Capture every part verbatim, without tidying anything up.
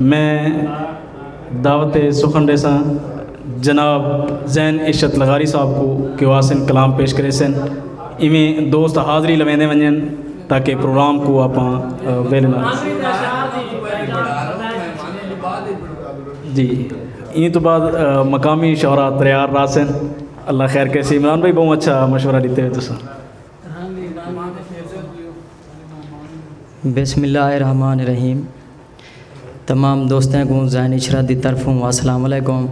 میں دعوت سخن ݙیساں جناب زین عشرت لغاری صاحب کوں کہ او آسن کلام پیش کریسن۔ ایویں دوست حاضری لویندے ونڄن تاکہ پروگرام کوں آپاں، آ، ویلھے نال۔ جی، ایں توں بعد، آ، مقامی شعراء تیار رہسن۔ اللہ خیر کریسی۔ عمران بھائی، ٻہوں اچھا مشورہ ݙتے ہوئے تساں۔ بسم اللہ الرحمن الرحیم۔ تمام دوستیں کوں زین عشرت دی طرفوں السلام علیکم۔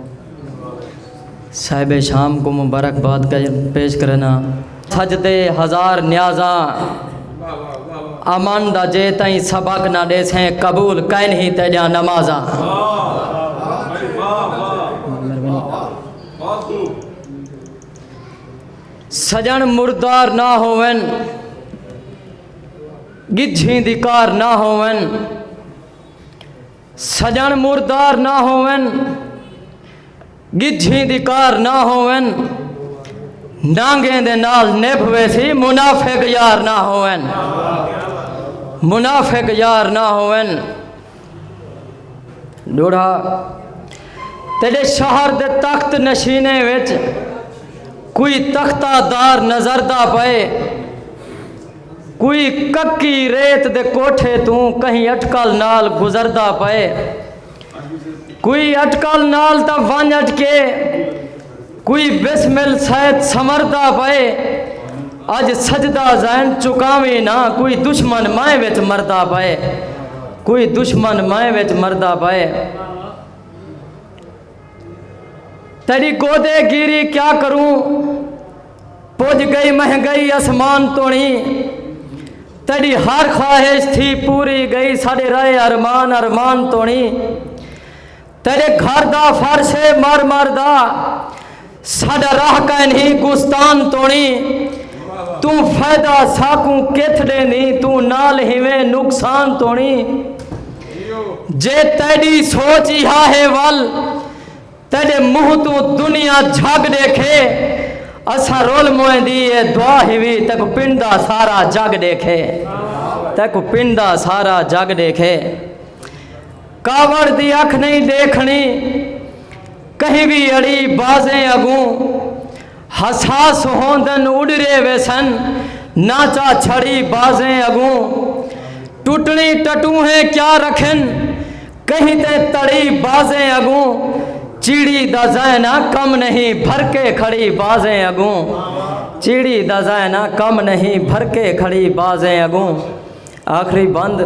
صاحب شام کوں مبارکباد پیش کرنا۔ سجدے ہزار نیازاں، امن دا جے تئیں سبق نہ ݙیسیں، قبول کائنی تیݙیاں نمازاں۔ سڄݨ مردار نہ ہوون، ڳجھیں دی کار نہ ہوون۔ سڄݨ مردار نہ ہوون، ڳجھیں دی کار نہ ہوون۔ نانگیں دے نال نبھ ویسی، منافق یار نہ ہوون۔ منافق یار نہ ہوون۔ ݙوہڑا، تیݙے شہر دے تخت نشینیں وچ کوئی تختہ دار نظردا پئے، کوئی ککی ریت دے کوٹھے توں کہیں اٹکل نال گزردا پئے، کوئی اٹکل نال تاں ونڄ اٹکے، کوئی بسمل سید سنوردا پئے۔ اڄ سجدہ زین چکاویں نہ، کوئی دشمن مائیں وچ مردا پئے، کوئی دشمن مائیں وچ مردا پئے۔ تیݙی گودے گیری کیا کروں، پڄ ڳئی مہنگائی اسمان توڑیں۔ تیݙی ہر خواہش تھی پوری ڳئی، ساݙے رہے ارمان ارمان توڑیں۔ تیݙے گھر دا فرش ہے مرمر دا، ساݙا راہ کائنی گستان توڑیں۔ توں فائدہ ساکوں کتھ ݙیندیں، توں نال ہیویں نقصان توڑیں۔ جے تیݙی سوچ ایہا ہے ول، تیݙے منہ توں دنیا جھڳ ݙیکھے۔ اساں رل موئیں دی اے دعا ہیوی، تیکوں پنڈ دا سارا جڳ ݙیکھے، تیکوں پنڈ دا سارا جڳ ݙیکھے۔ کاوڑ دی اکھ نئیں ݙیکھݨی کہیں وی اڑی بازیں اڳوں، حساس ہوندن اݙرے ویسن، نہ چا چھڑی بازیں اڳوں۔ ٹٹݨی ٹٹوہیں کیا رکھن، کہیں تے تڑی بازیں اڳوں۔ چیڑی دا ذہن آ کم نہیں بھر کے کھڑی بازیں اڳوں۔ چیڑی دا ذہن آ کم نہیں بھر کے کھڑی بازیں اڳوں۔ آخری بند،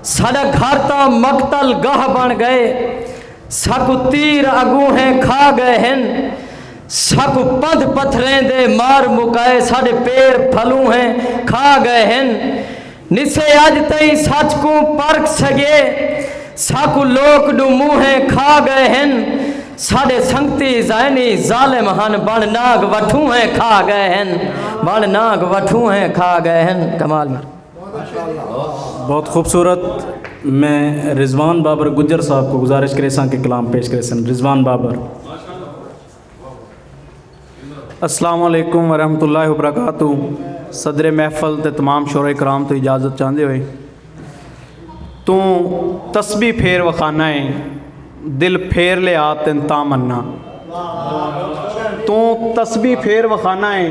ساݙا گھر تاں مقتل گاہ بݨ ڳئے، ساکوں تیر اڳونہیں کھا ڳئے ہن، ساکوں پندھ پتھریں دے مار مکائے، ساݙے پیر پھلونہیں کھا ڳئے ہن۔ نسے اڄ تئیں سچ کوں پرکھ سڳیے، ساکوں لوک ݙو مونہے کھا ڳئے ہن۔ ساݙے سنگتی زائنی ظالم ہن، بݨ نانگ وٹھونہے کھا ڳئے ہن، بݨ نانگ وٹھونہے کھا ڳئے ہن۔ کمال مر۔ بہت خوبصورت۔ میں رضوان بابر گجر صاحب کوں گزارش کریساں کہ کلام پیش کریسن۔ رضوان بابر۔ السلام علیکم ورحمۃ اللہ وبرکاتہ۔ صدر محفل تے تمام شعراء کرام توں اجازت چاہندے ہوئے، توں تسبیح پھیر وخانا ہے، دل پھیر لے آ تن تاں منا۔ توں تسبیح پھیر وخانا ہے،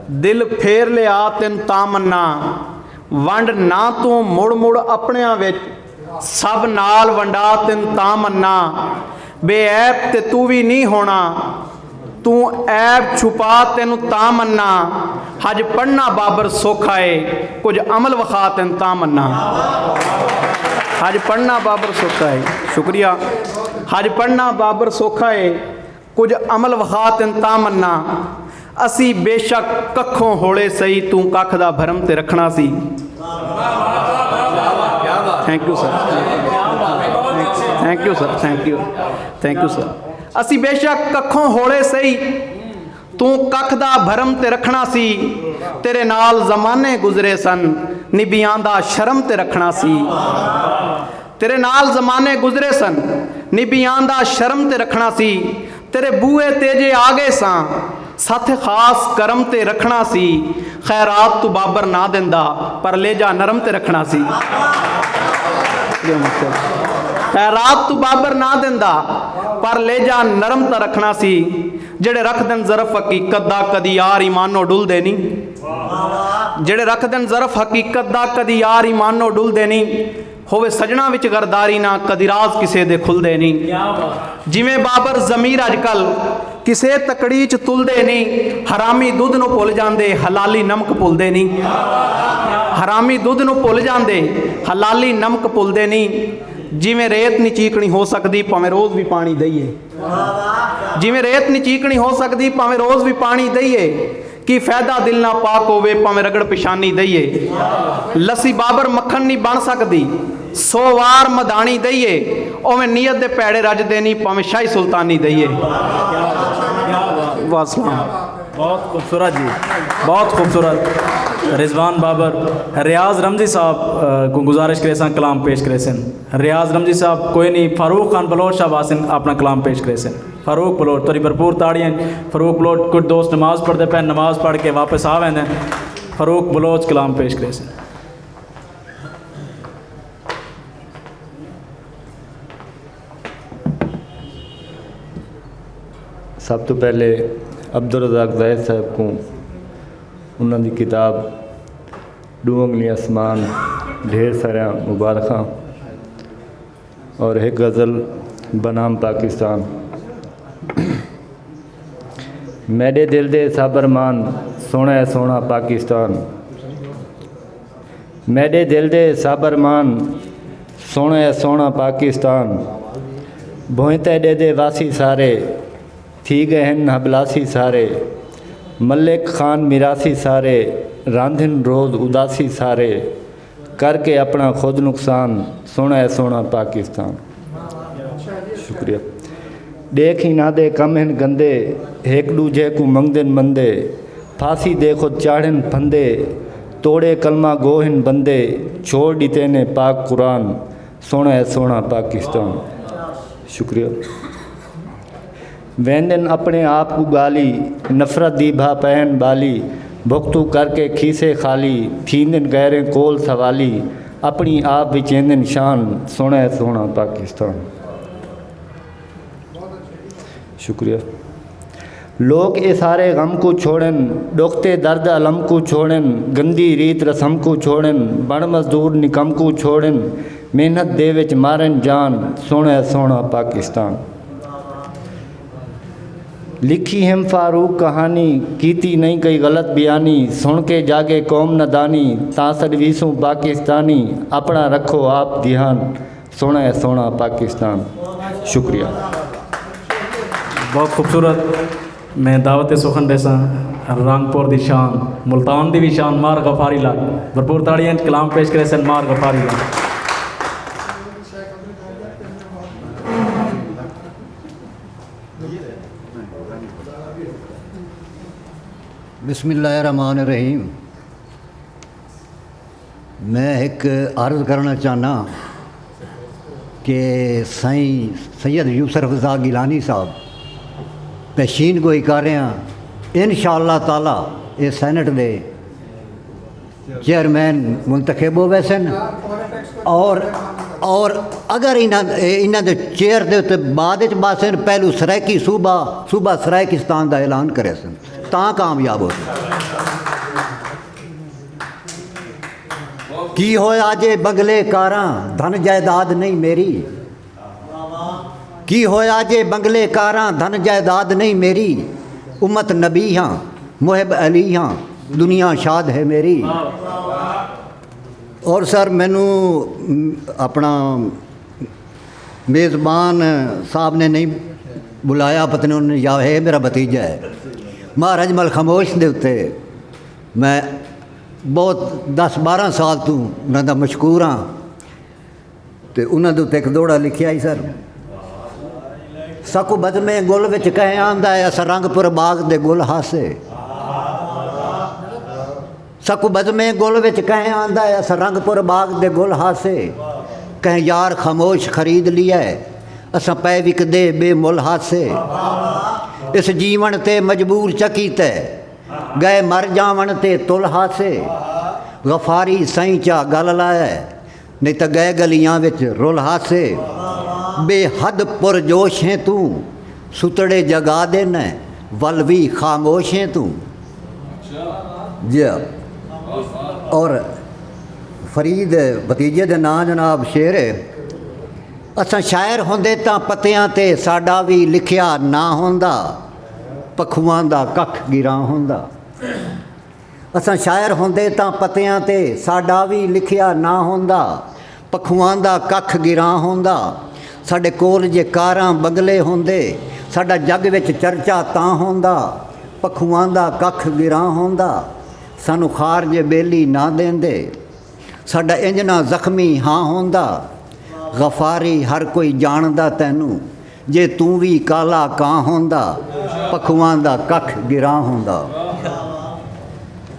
دل پھیر لے آ تن تاں منا۔ ونڈ نہ توں مڑ مڑ اپنیاں وچ، سب نال ونڈا تن تاں منا۔ بے عیب تے توں وی نی ہونا، توں عیب چھپا تینوں تاں منا۔ حج پڑھنا بابر سوکھا اے، کجھ عمل وخا تن تاں منا۔ حج پڑھنا بابر سوکھا اے۔ شکریہ۔ حج پڑھنا بابر سوکھا اے، کجھ عمل وخا تن تاں منا۔ اسی بے شک ککھوں ہوڑے سئی، توں ککھ دا بھرم تے رکھنا سی۔ Thank you sir. Thank you sir. Thank you. Thank you sir. اسی بے شک ککھوں ہوڑے سئی، توں ککھ دا بھرم تے رکھنا سی۔ تیرے نال زمانے گزرے سن، نبیاں دا شرم تے رکھنا سی۔ تیرے نال زمانے گزرے سن، نبیاں دا شرم تے رکھنا سی۔ تیرے بوئے تے جے آ ڳئے ساں، ستھ خاص کرم تے رکھنا سی۔ خیرات توں بابر نہ ݙیندا، پر لہجہ نرم تے رکھنا سی۔ خیرات توں بابر نہ دیندا، پر لہجہ نرم تاں رکھݨا سی۔ جیڑھے رکھدن ظرف حقیقت دا، کدی یار ایمانوں ݙلدے نی۔ جیڑھے رکھدن ظرف حقیقت دا، کدی یار ایمانوں ݙلدے نی۔ ہووے سڄݨاں وچ غداری نہ، کدی راز کسے دے کھلدے نی۔ جیویں بابر ضمیر اڄ کل کسے تکڑی اچ تلدے نی، حرامی دودھ نوں بھل جاندے، حلالی نمک بھلدے نی۔ حرامی دودھ نوں بھل جاندے، حلالی نمک بھلدے نی۔ جیویں ریت نی چیکݨی ہو سڳدی، پاویں روز وی پاݨی دئیے۔ جیویں ریت نی چیکݨی ہو سڳدی، پاویں روز وی پاݨی دئیے۔ کی فائدہ دل نہ پاک ہووے، پاویں رگڑ پچھانی دئیے۔ لسی بابر مکھݨ نی بݨ سڳدی، سو وار مدھاݨی دئیے۔ اوویں نیت دے پیڑے رڄدے نی، پاویں شاہی سلطانی دئیے۔ واسلام۔ بہت خوبصورت جی، بہت خوبصورت۔ رضوان بابر، ریاض رمزی صاحب، آ، کوں گزارش کریساں، کلام پیش کریسن۔ ریاض رمزی صاحب کوئی نہیں، فاروق خان بلوچ صاحب آسن اپݨا کلام پیش کریسن۔ فاروق بلوچ، تہاݙی بھرپور تاڑیاں۔ فاروق بلوچ، کچھ دوست نماز پڑھدے پئے، نماز پڑھ کے واپس آ ویندے۔ فاروق بلوچ کلام پیش کریسن۔ سب توں پہلے عبدالرزاق زاہد صاحب کوں انہاں دی کتاب ݙو انگلیاں اسمان، ڈھیر ساریاں مبارخاں۔ اور ہک غزل بنام پاکستان۔ میݙے دل دے سب ارمان، سوہݨا ہے سوہݨا پاکستان۔ میݙے دل دے سب ارمان، سوہݨا ہے سوہݨا پاکستان۔ بھوئیں تیݙے دے واسی سارے، تھی ڳئے ہن ہبلاسی سارے۔ ملک خان میراثی سارے، راندھن روز اداسی سارے۔ کر کے اپݨا خود نقصان، سوہݨا ہے سوہݨا پاکستان۔ شکریہ۔ ݙیکھ انہاں دے کم ہن گندے، ہک ݙوجھے کوں منگدن مندے، پھاسی دے خود چاڑھن پھندے، توڑے کلمہ گو ہن بندے، چھوڑ ݙتے نے پاک قرآن، سوہݨا ہے سوہݨا پاکستان۔ شکریہ۔ ویندن اپݨے آپ کوں ڳالی، نفرت دی بھا پئن ٻالی، بھگتو کر کے کھیسے خالی، تھیندن غیریں کول سوالی، اپݨی آپ وچیندن شان، سوہݨا ہے سوہݨا پاکستان۔ شکریہ۔ لوک اے سارے غم کوں چھوڑن، ݙکھ تے درد الم کوں چھوڑن، گندی ریت رسم کوں چھوڑن، بݨ مزدور نکم کوں چھوڑن، محنت دے وچ مارن جان، سوہݨا ہے سوہݨا پاکستان۔ لکھی ہم فاروق کہانی، کیتی نئیں کئی غلط بیانی، سݨ کے جاڳے قوم ندانی، تاں سݙویسوں پاکستانی، اپݨا رکھو آپ دھیان، سوہݨا ہے سوہݨا پاکستان۔ شکریہ۔ بہت خوبصورت۔ میں دعوت سخن ݙیساں رنگ پور دی شان، ملتان دی وی شان، مار غفاری لال۔ بھرپور تاڑیاں اچ کلام پیش کریسن مار غفاری لال۔ بسم اللہ الرحمن الرحیم۔ میں ہک عرض کرݨا چاہنا کہ سائیں سید یوسف رضا گیلانی صاحب پیشین گوئی کر رہے ہیں۔ ان شاء اللہ تعالی اے سینٹ دے چیئرمین منتخب ہو ویسن، اور اور اگر انہاں انہاں دے چیئر دے تے بعد وچ باسن، پہلو سرائیکی صوبہ صوبہ سرائیکستان دا اعلان کرے سن، تاں کامیاب ہو سن۔ کی ہویا جے بنگلے کاراں، دھن جائیداد نہیں میری؟ کی ہویا جے بنگلے کاراں، دھن جائیداد نہیں میری؟ امت نبی ہاں، محب علی ہاں، دنیا شاد ہے میری۔ اور سر، مینوں اپنا میزبان صاحب نے نہیں بلایا، پتہ نہیں انہوں نے، یا ہے میرا بھتیجا ہے۔ مہاراج ملخاموش دے اتے میں بہت دس بارہ سال توں انہاں دا مشکور ہاں۔ تے انہاں دے اتے ہک دوہڑا لکھیا ہئی سر۔ ساکوں بزمیں گل وچ کہیں آندا ہے، اساں رنگ پور باغ دے گل ہاسے۔ ساکوں بزمیں گل وچ کہیں آندا ہے، اساں رنگ پور باغ دے گل ہاسے۔ کہیں یار خاموش خرید لیا ہے، اساں پئے وکدے بے مل ہاسے۔ اس جیوݨ تے مجبور چا کیتے، ڳئے مر جاوݨ تے تل ہاسے۔ غفاری سئیں چا ڳل لایا ہے، نئیں تاں ڳئے ڳلیاں وچ رل ہاسے۔ بے حد پرجوش ہیں توں، ستڑے جگا ݙیندیں، ول وی خاموش ہیں توں۔ جی۔ اور فرید بھتیجے دے ناں جناب شعر ہے۔ اساں شاعر ہوندے تاں پتیاں تے ساݙا وی لکھیا ناں ہوندا، پکھواں دا ککھ گراں ہوندا۔ اساں شاعر ہوندے تاں پتیاں تے ساݙا وی لکھیا ناں ہوندا، پکھواں دا ککھ گراں ہوندا۔ ساݙے کول جے کاراں بنگلے ہوندے، ساݙا جڳ وچ چرچا تاں ہوندا، پکھواں دا ککھ گراں ہوندا۔ سانوں خار جے ٻیلی نہ ݙیندے، ساݙا انج نہ زخمی ہاں ہوندا۔ غفاری ہر کوئی ڄاݨدا تینوں، جے توں وی کالا کاں ہوندا، پکھواں دا ککھ گراں ہوندا۔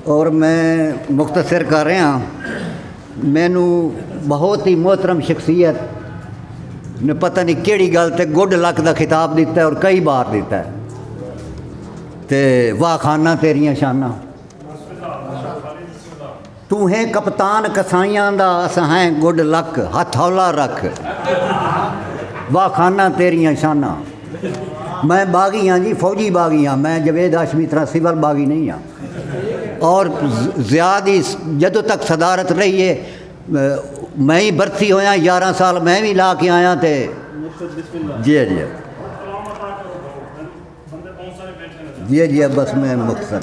اور میں مختصر کر رہا، مینوں بہت ہی محترم شخصیت نے پتہ نہیں کیڑی گل تے گڈ لک دا خطاب دیتا ہے اور کئی بار دیتا ہے۔ تے واہ خانہ تیریاں شاناں۔ توں ہیں کپتان کسائیاں دا، اساں ہیں گڈ لک، ہتھ ہولا رکھ۔ واہ خانہ تیریاں شاناں۔ میں باغی ہاں جی، فوجی باغی ہاں، میں جاوید ہاشمی طرح سول باغی نہیں ہاں۔ اور ز-، زیاد ہی س-، جدوں تک صدارت رہی ہے، م-، میں ہی برسی ہویا یارہ سال، میں بھی لا کے آیا تے۔ جی جی۔ جی جی، بس میں مختصر۔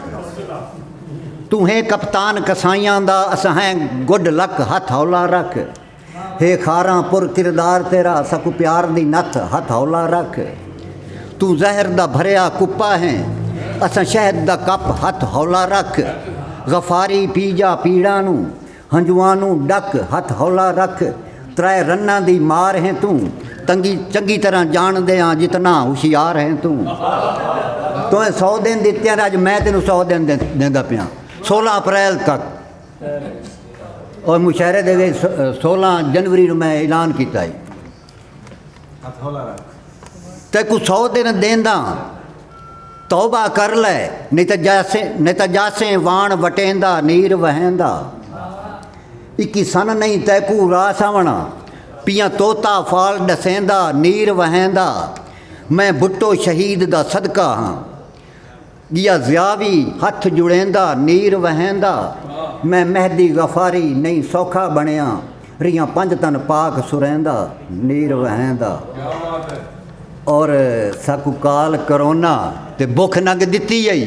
توں ہیں کپتان کسائیاں دا، اساں ہیں گڈ لک، ہتھ ہولا رکھ۔ ہے خاراں پر کردار تیرا، ساکوں پیار دی نتھ، ہتھ ہولا رکھ۔ توں زہر دا بھریا کپا ہیں، اساں شہد دا کپ، ہتھ ہولا رکھ۔ غفاری پی جا پیڑاں نوں، ہنجواں نوں ڈک، ہتھ ہولا رکھ۔ ترائے رناں دی مار ہیں توں، تنگی، چنگی طرح ڄاݨدے ہاں جتنا ہوشیار ہیں توں۔ توں سو دن ݙتے ہیں، اڄ میں تینوں سو دن ݙے-، ݙیندا پیاں، سولہ اپریل تک۔ اور مشاعرے دے وچ س-، سولہ جنوری نوں میں اعلان کیتا ہے۔ تیکوں سو دن ݙینداں، توبہ کر لے، نہیں تاں جاسیں، نہیں تاں جاسیں واݨ وٹیندا، نیر وہیندا۔ اکی سن نہیں تیکوں راس آوݨا، پیاں طوطا فال ݙسیندا، نیر وہیندا۔ میں بھٹو شہید دا صدقہ ہاں، ڳیا ضیاء وی ہتھ جڑیندا، نیر وہیندا۔ میں مہدی غفاری نہیں سوکھا بݨیا، ریاں پنج تن پاک سریندا، نیر وہیندا۔ اور ساکوں کال کرونا تے بکھ ننگ ݙتی ائی،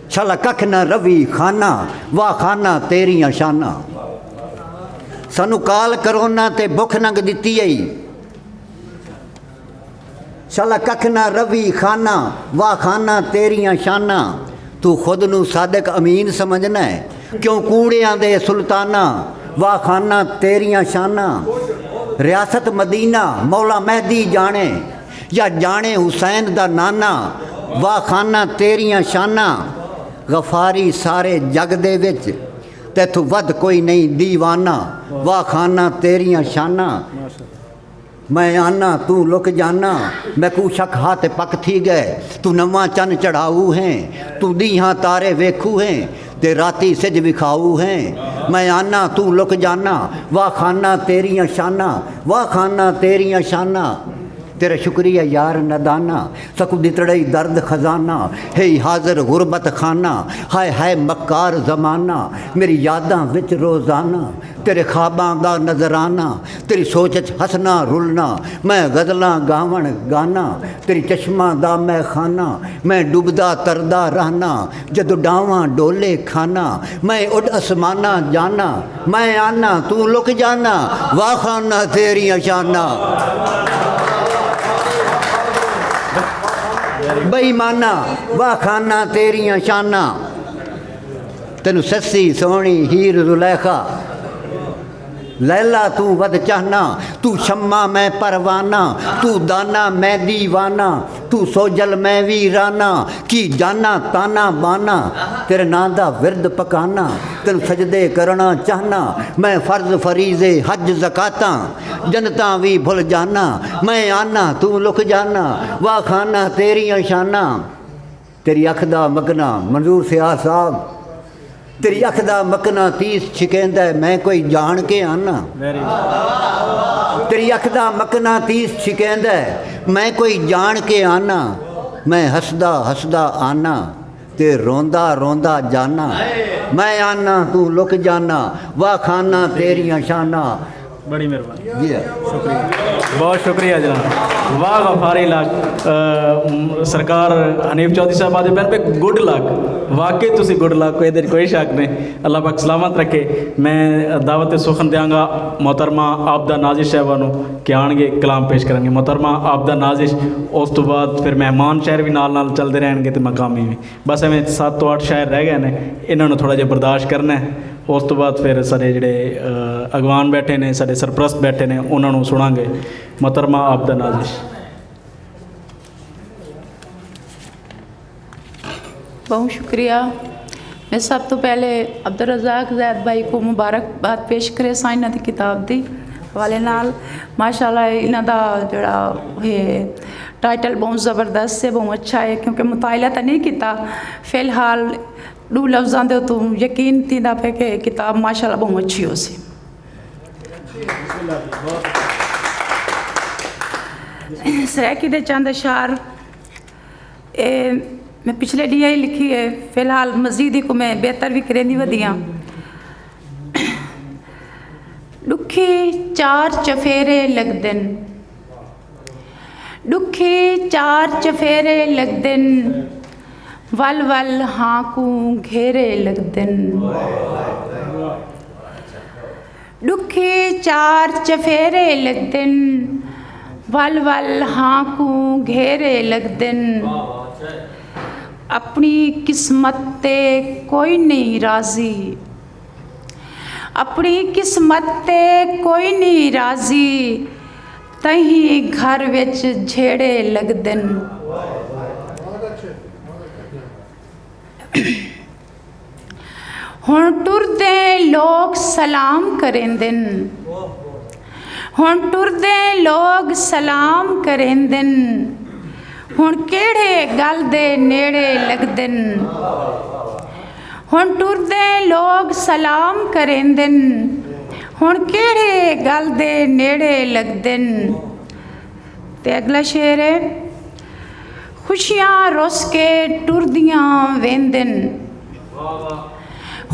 شالا ککھ نہ روی خانہ، واہ خانہ تیریاں شاناں۔ سانوں کال کرونا تے بکھ ننگ ݙتی ائی، شالا ککھ نہ روی خانہ، واہ خانہ تیریاں شاناں۔ توں خود نوں صادق امین سمجھنا ہے، کیوں کوڑیاں دے سلطانہ، واہ خانہ تیریاں شاناں۔ ریاست مدینہ مولا مہدی ڄاݨے، یا ڄاݨے حسین دا نانا، واہ خانہ تیریاں شاناں۔ غفاری سارے جڳ دے وچ تیتھوں ودھ کوئی نہیں دیوانہ، واہ خانہ تیریاں شاناں۔ میں آنا توں لک جانا، میکوں شک ہا تے پک تھی ڳئے، توں نواں چن چڑھاؤ ہیں، توں ݙینہاں تارے ویکھو ہیں، تے راتی سجھ وکھاؤ ہیں۔ میں آنا توں لک جانا، واہ خانہ تیریاں شاناں، واہ خانہ تیریاں شاناں۔ تیرا شکریہ یار ندانہ، ساکوں ݙتڑئی درد خزانہ، ہئی حاضر غربت خانہ، ہائے ہائے مکار زمانہ، میری یاداں وچ روزانہ۔ تیرے خواباں دا نذرانہ، تیری سوچ اچ ہسنا رلنا، میں غزلاں گاوݨ گانا، تیری چشماں دا میں خانہ، میں ݙبدا تردا رہنا، جدوں ݙاواں ݙولے کھانا، میں اݙ اسماناں جانا، میں آنا توں لک جانا، واہ خانہ تیریاں شاناں۔ بے ایمانہ، واہ خانہ تیریاں شاناں۔ تینوں سسی سوہݨی ہیر زلیخا، لیلا توں ودھ چاہنا، توں شمع میں پروانہ، توں دانہ میں دیوانہ، توں سوجل میں ویرانہ، کی جانا تانا بانا، تیرے ناں دا ورد پکانا، تینوں سجدے کرݨا چاہنا، میں فرض فریضے حج زکاتاں، جنتاں وی بھل جانا، میں آنا توں لک جانا، واہ خانہ تیریاں شاناں۔ تیری اکھ دا مکنا منظور سیاح صاحب، تیری اکھ دا مقناطیس چھکیندا ہے، میں کوئی جان کے آنا۔ تیری اکھ دا مقناطیس چھکیندا ہے، میں کوئی جان کے آنا۔ میں ہسدا ہسدا آنا تے روندا روندا جانا۔ میں آنا توں لک جانا، واہ خانہ تیریاں شانہ۔ بڑی مہربانی۔ جی ہاں۔ شکریہ۔ بہت شکریہ جناب۔ واہ غفاری لک۔ سرکار حنیف چودھری صاحب آدھے پہن پہ گڈ لک۔ واقعی تسی گڈ لک ہو، ایندے کوئی شک نہیں۔ اللہ پاک سلامت رکھے۔ میں دعوت سخن دیاں گا محترمہ عابدہ نازش صاحبہ نوں کہ آن کے کلام پیش کرن گے۔ محترمہ عابدہ نازش، اس تو بعد پھر مہمان شاعر بھی نال نال چلتے رہن گے تے مقامی بھی۔ بس ایویں ست تو اٹھ شاعر رہ گئے نے، انہاں نوں تھوڑا جہا برداشت کرنا ہے۔ اس تو بعد پھر سارے جڑے اگوان بیٹھے نے، سارے سرپرست بیٹھے نے، انہاں نوں سناں گے۔ محترمہ عابدہ نازش۔ بہت شکریہ۔ میں سب تو پہلے عبدالرزاق زید بھائی کو مبارکباد پیش کرے سائیں انہاں دی کتاب دی حوالے نال۔ ماشاءاللہ انہاں دا جڑا ہے ٹائٹل بہت زبردست ہے، بہت اچھا ہے، کیونکہ مطالعہ تاں نہیں کیتا۔ فی الحال ڈو لفظاں دے اتوں یقین تھیندا پے کہ کتاب ماشاءاللہ بہت اچھی ہو سی۔ سرائیکی دے چند اشعار اے میں پچھلے ڈینہاں ہی لکھی ہے، فی الحال مزید ہی کو میں بہتر بھی کریندی ودی ہاں۔ ڈکھی چار چفیرے لگدن، ڈکھی چار چفیرے لگدن، ول ول ہاں کوں گھیرے لگدن۔ ڈکھی چار چفیرے لگدن، ول ول ہاں کوں گھیرے لگدن۔ اپݨی قسمت تے کوئی نئیں راضی، اپݨی قسمت تے کوئی نئیں راضی، تئیں گھر وچ جھیڑے لڳدن۔ ہݨ ٹردیں لوک سلام کریندن، ہݨ ٹردیں لوک سلام کریندن، ہݨ کیڑھے ڳل دے نیڑے لڳدن۔ ہݨ ٹردیں لوک سلام کریندن، ہݨ کیڑھے ڳل دے نیڑے لڳدن۔ تے اڳلا شعر ہے، خوشیاں رُس کے ٹردیاں ویندن،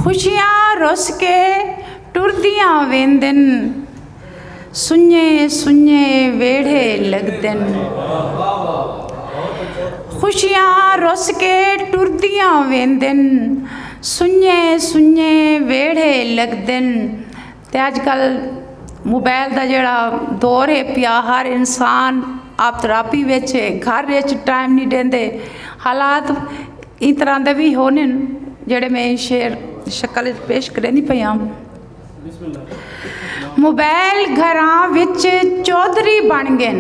خوشیاں رُس کے ٹردیاں ویندن، سنڄے سنڄے ویڑھے لڳدن۔ خوشیاں رُس کے ٹردیاں ویندن، سنڄے سنڄے ویڑھے لڳدن۔ تے اڄ کل موبائل دا جیڑھا دور ہے پیا، ہر انسان آپ تراپی وچ ہے، گھر وچ ٹائم نہیں ݙیندے۔ حالات ایں طرح دے وی ہونن جیڑھے میں شعر شکل وچ پیش کریندی پئی ہاں۔ موبائل گھراں وچ چودھری بݨ ڳن،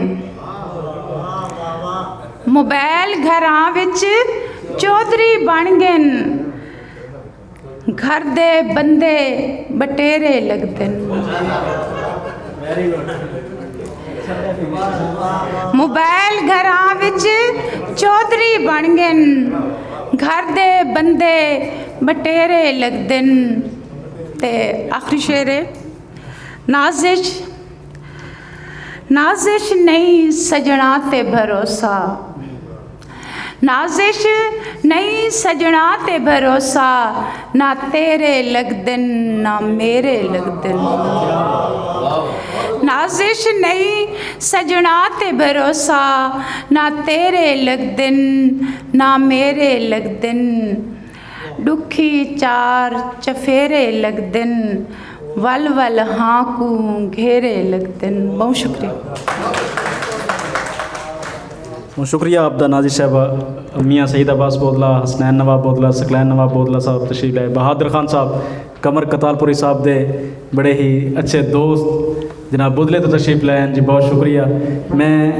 موبائل گھراں وچ چودھری بݨ ڳن، گھر دے بندے بٹیرے لڳدن۔ موبائل گھراں وچ چودھری بݨ ڳن، گھر دے بندے بٹیرے لڳدن۔ تے آخری شعر ہے، نازش، نازش نئیں سڄݨاں تے بھروسہ، نازش نئیں سڄݨاں تے بھروسہ، نہ تیرے لڳدن نہ میرے لڳدن۔ نازش نئیں سڄݨاں تے بھروسہ، نہ تیرے لڳدن نہ میرے لڳدن۔ ݙکھی چار چفیرے لڳدن، ول ول ہاں کوں گھیرے لڳدن۔ ٻہوں شکریہ۔ ٻہوں شکریہ آپ دا نازش صاحبہ۔ میاں سعید عباس بودلہ، حسنین نواب بودلہ، ثقلین نواب بودلہ صاحب تشریف لائے، بہادر خان صاحب، قمر کرتالپوری صاحب دے بڑے ہی اچھے دوست جناب بودلے توں تشریف لائے ہن جی، بہت شکریہ۔ میں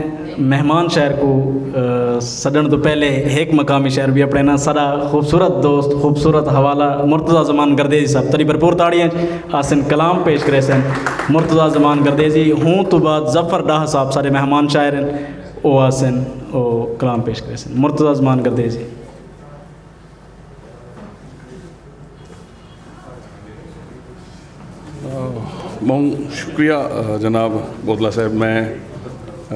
مہمان شاعر کوں سݙݨ توں پہلے ہک مقامی شاعر وی اپݨے نال ساݙا خوبصورت دوست، خوبصورت حوالہ مرتضی زمان گردیزی صاحب، تہاݙی بھرپور تاڑیاں اچ آسن کلام پیش کریسن۔ مرتضی زمان گردیزی، ہوں توں بعد ظفر ڈاہ صاحب ساݙے مہمان شاعر ہن، او آسن او کلام پیش کریسن۔ مرتضی زمان گردیزی۔ بہت شکریہ، آ، جناب بودلا صاحب۔ میں، آ،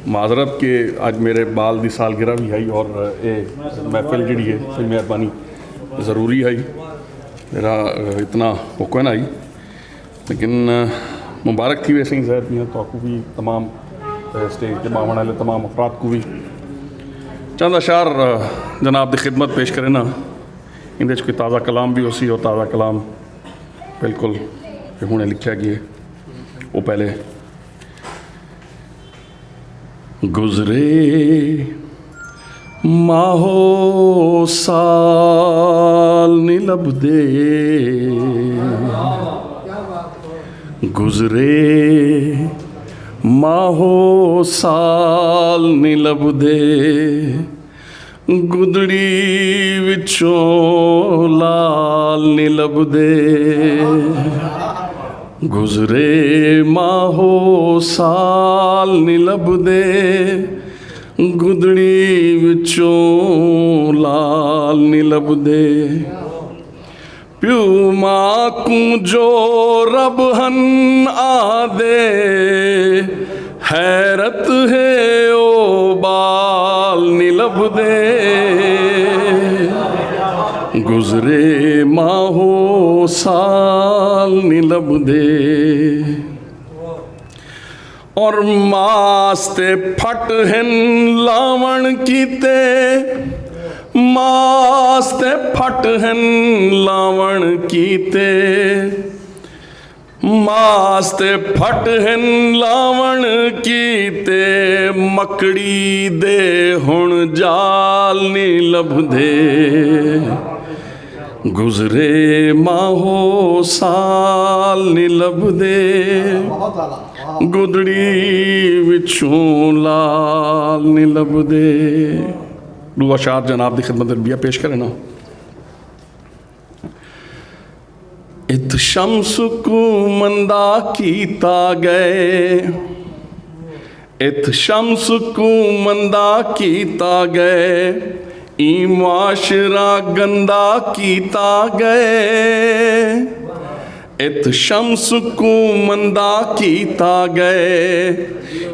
معذرت کہ اج میرے بال دی سالگرہ بھی ہئی اور اے محفل جڑی ہے، سائیں مہربانی ضروری ہئی، میرا، آ، اتنا موقع نہ ہئی، لیکن، آ، مبارک تھی ویسے ہی ظاہر دیاں تو آپ کو بھی تمام، آ، اسٹیج تے باون والے تمام افراد کو بھی چند اشعار، آ، جناب دی خدمت پیش کرے نا۔ اندے وچ کوئی تازہ کلام بھی ہو سی اور تازہ کلام بالکل کہ ہنے لکھیا گیا۔ وہ پہلے گزرے ماہو سال نہیں لبھدے، گزرے ماہو سال نہیں لبھدے، گدڑی وچوں لال نی لبھدے، گزرے ماہو سال نی لبھدے، گدڑی وچوں لال نی لبھدے۔ پیو ماں کوں جو رب ہن آہدے، حیرت ہے او بال نی لبھدے، گزرے ماہو سال نی لبھدے۔ اور ماس تے پھٹ ہن لاوݨ کیتے، ماس تے پھٹ ہن لاوݨ کیتے، ماس تے پھٹ ہن لاوݨ کیتے، مکڑی دے ہݨ جال نی لبھدے۔ گزرے ماہو سال نی لبھدے، گدڑی وچوں لال نی لبھدے۔ ݙو اشعار جناب دی خدمت بیا پیش کرے نا۔ ات شمس کوں مندا کیتا ڳئے، ات شمس کوں مندا کیتا ڳئے، ایں معاشرہ گندا کیتا ڳئے۔ ات شمس کوں مندا کیتا ڳئے،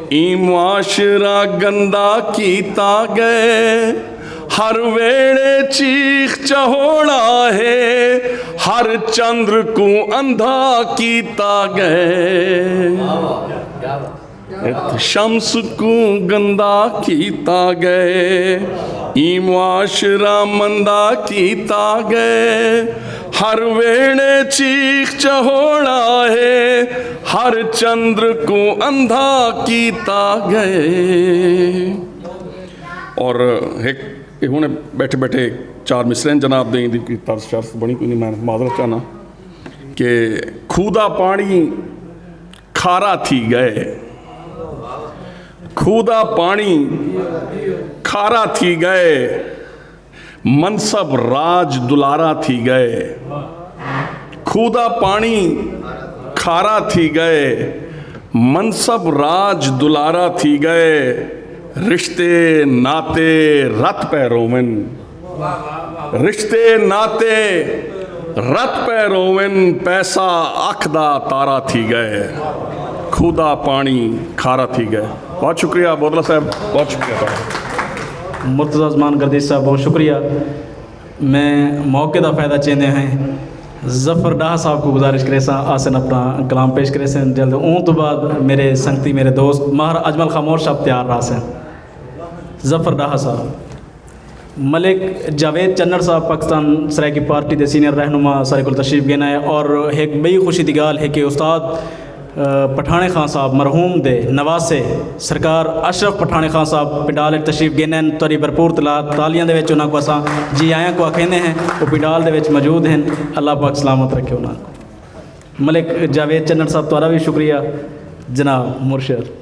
ایں معاشرہ گندا کیتا ڳئے۔ ہر ویڑے چیخ چہوڑا ہے، ہر چندر کوں اندھا کیتا ڳئے۔ ات شمس کوں گندا کیتا ڳئے، ایں معاشرہ مندا کیتا ڳئے۔ ہر ویڑے چیخ چہوڑا ہے، ہر چندر کوں اندھا کیتا ڳئے۔ اور ہک، ہن بیٹھے بیٹھے چار مصرعین جناب دے، ایندی کوئی طرز شرز بݨی کوئی نہیں، میں معذرت چاہنا کہ کھوہ دا پاݨی کھارا تھی ڳئے، کھوہ دا پاݨی کھارا تھی ڳئے، منصب راج دلارا تھی ڳئے۔ کھوہ دا پاݨی کھارا تھی ڳئے، منصب راج دلارا تھی ڳئے، رشتے ناتے رت پئے روون۔ رشتے ناتے رت پئے روون، پیسہ اکھ دا تارا تھی ڳئے، کھوہ دا پاݨی کھارا تھی ڳئے۔ بہت شکریہ بودلا صاحب، بہت شکریہ تہاݙا۔ مرتضی عثمان گردیش صاحب، بہت شکریہ۔ میں موقع دا فائدہ چیندے ہیں ظفر ڈاہا صاحب کو گزارش کریساں آسن اپنا کلام پیش کریسن جلد۔ اوں تو بعد میرے سنگتی، میرے دوست ماہر اجمل خاموش صاحب تیار رہسن۔ ظفر ڈاہا صاحب۔ ملک جاوید چنڑ صاحب پاکستان سرائیکی پارٹی دے سینئر رہنما ساݙے کول تشریف گھن آئے، اور ہک ٻئی خوشی دی ڳالھ ہے کہ استاد، آ، پٹھاݨے خان صاحب مرحوم دے نواسے سرکار اشرف پٹھاݨے خان صاحب پنڈال وچ تشریف گھن آئن۔ تہاݙی بھرپور تلا-، تالیاں دے وچ انہاں کوں اساں جی آیاں کوں آکھیندے ہیں۔ او پنڈال دے وچ موجود ہن۔ اللہ پاک سلامت رکھے انہاں کوں۔ ملک جاوید چنڑ صاحب تہاݙا وی شکریہ جناب مرشد۔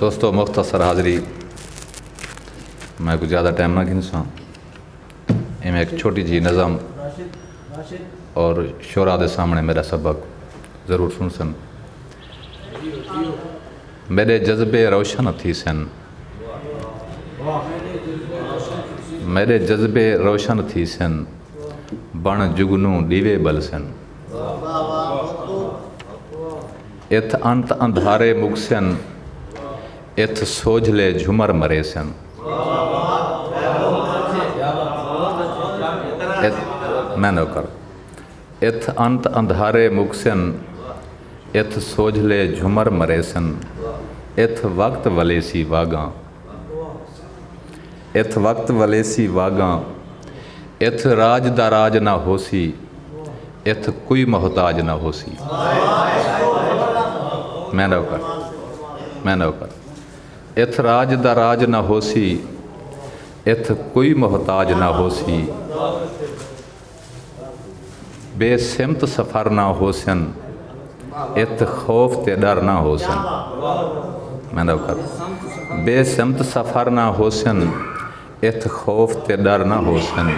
دوستو، مختصر حاضری، میں کچھ زیادہ ٹائم نہ گھنساں۔ ایویں ہک چھوٹی جی نظم اور شعراء دے سامݨے میݙا سبق ضرور سݨسن۔ میݙے جذبے روشن تھیسن، میݙے جذبے روشن تھیسن، بݨ جگنوں ݙیوے ٻلسن۔ اتھ انت اندھارے مکسن، اتھ سوجھلے جھمر مریسن۔ اتھ، میں نوکر۔ اتھ انت اندھارے مکسن، اتھ سوجھلے جھمر مریسن، اتھ وقت ولیسی واڳاں۔ اتھ وقت ولیسی واڳاں، اتھ راج دا راج نہ ہوسی، اتھ کوئی محتاج نہ ہوسی۔ میں نوکر، میں نوکر۔ اتھ راج دا راج نہ ہوسی، اتھ کوئی محتاج نہ ہوسی۔ بے سمت سفر نہ ہوسن، اتھ خوف تے ݙر نہ ہوسن۔ میں نوکر۔ بے سمت سفر نہ ہوسن، اتھ خوف تے ݙر نہ ہوسن۔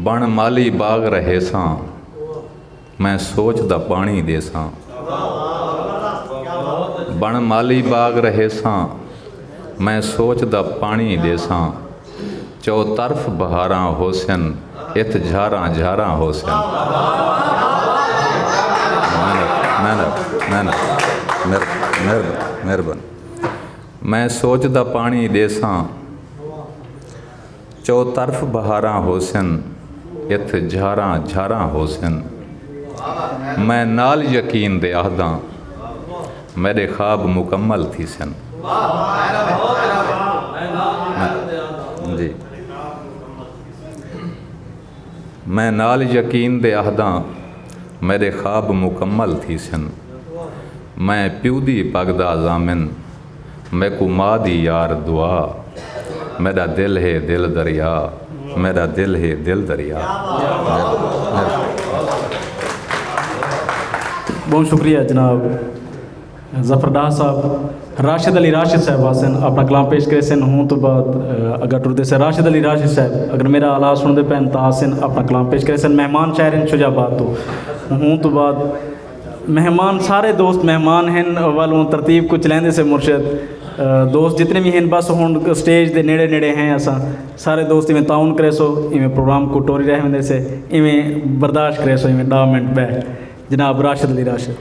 بݨ مالی باغ رہیساں، میں سوچ دا پاݨی ݙیساں۔ بݨ مالی باغ رہیساں، میں سوچ دا پاݨی ݙیساں۔ چوطرف بہاراں ہوسن، اتھ جھاراں جھاراں ہوسن۔ محنت، محنت، محنت۔ مہر-، مہربانی، مہربانی۔ میں سوچ دا پاݨی ݙیساں۔ چوطرف بہاراں ہوسن، اتھ جھاراں جھاراں ہوسن۔ میں نال یقین دے آہداں، میݙے خواب مکمل تھیسن۔ میں، جی۔ میں نال یقین دے آہداں، میݙے خواب مکمل تھیسن۔ میں پیو دی پڳ دا ضامن، میکوں ماء دی یار دعا، میݙا دل ہے دل دریا، میݙا دل ہے دل دریا۔ مہربانی۔ بہت شکریہ جناب ظفر ڈاہ صاحب۔ راشد علی راشد صاحب آسن اپݨا کلام پیش کریسن۔ ہوں تو بعد، اہ، اگر ٹردے سے راشد علی راشد صاحب، اگر میرا آواز سݨدے پئن تاں آسن اپݨا کلام پیش کریسن۔ مہمان شاعر ہن شجاع آباد تو۔ ہوں تو بعد مہمان، سارے دوست مہمان ہن، ول ہوں ترتیب کوں چلیندے سے مرشد۔ اہ، دوست جتنے بھی ہن، بس ہوں سٹیج دے نیڑے نیڑے ہیں اساں۔ سارے دوست ایویں تعاون کریسو، ایویں پروگرام کوں ٹوری رہ ویندے سے، ایویں برداشت کریسو، ایویں ݙاہ منٹ ٻہہ۔ جناب راشد علی راشد۔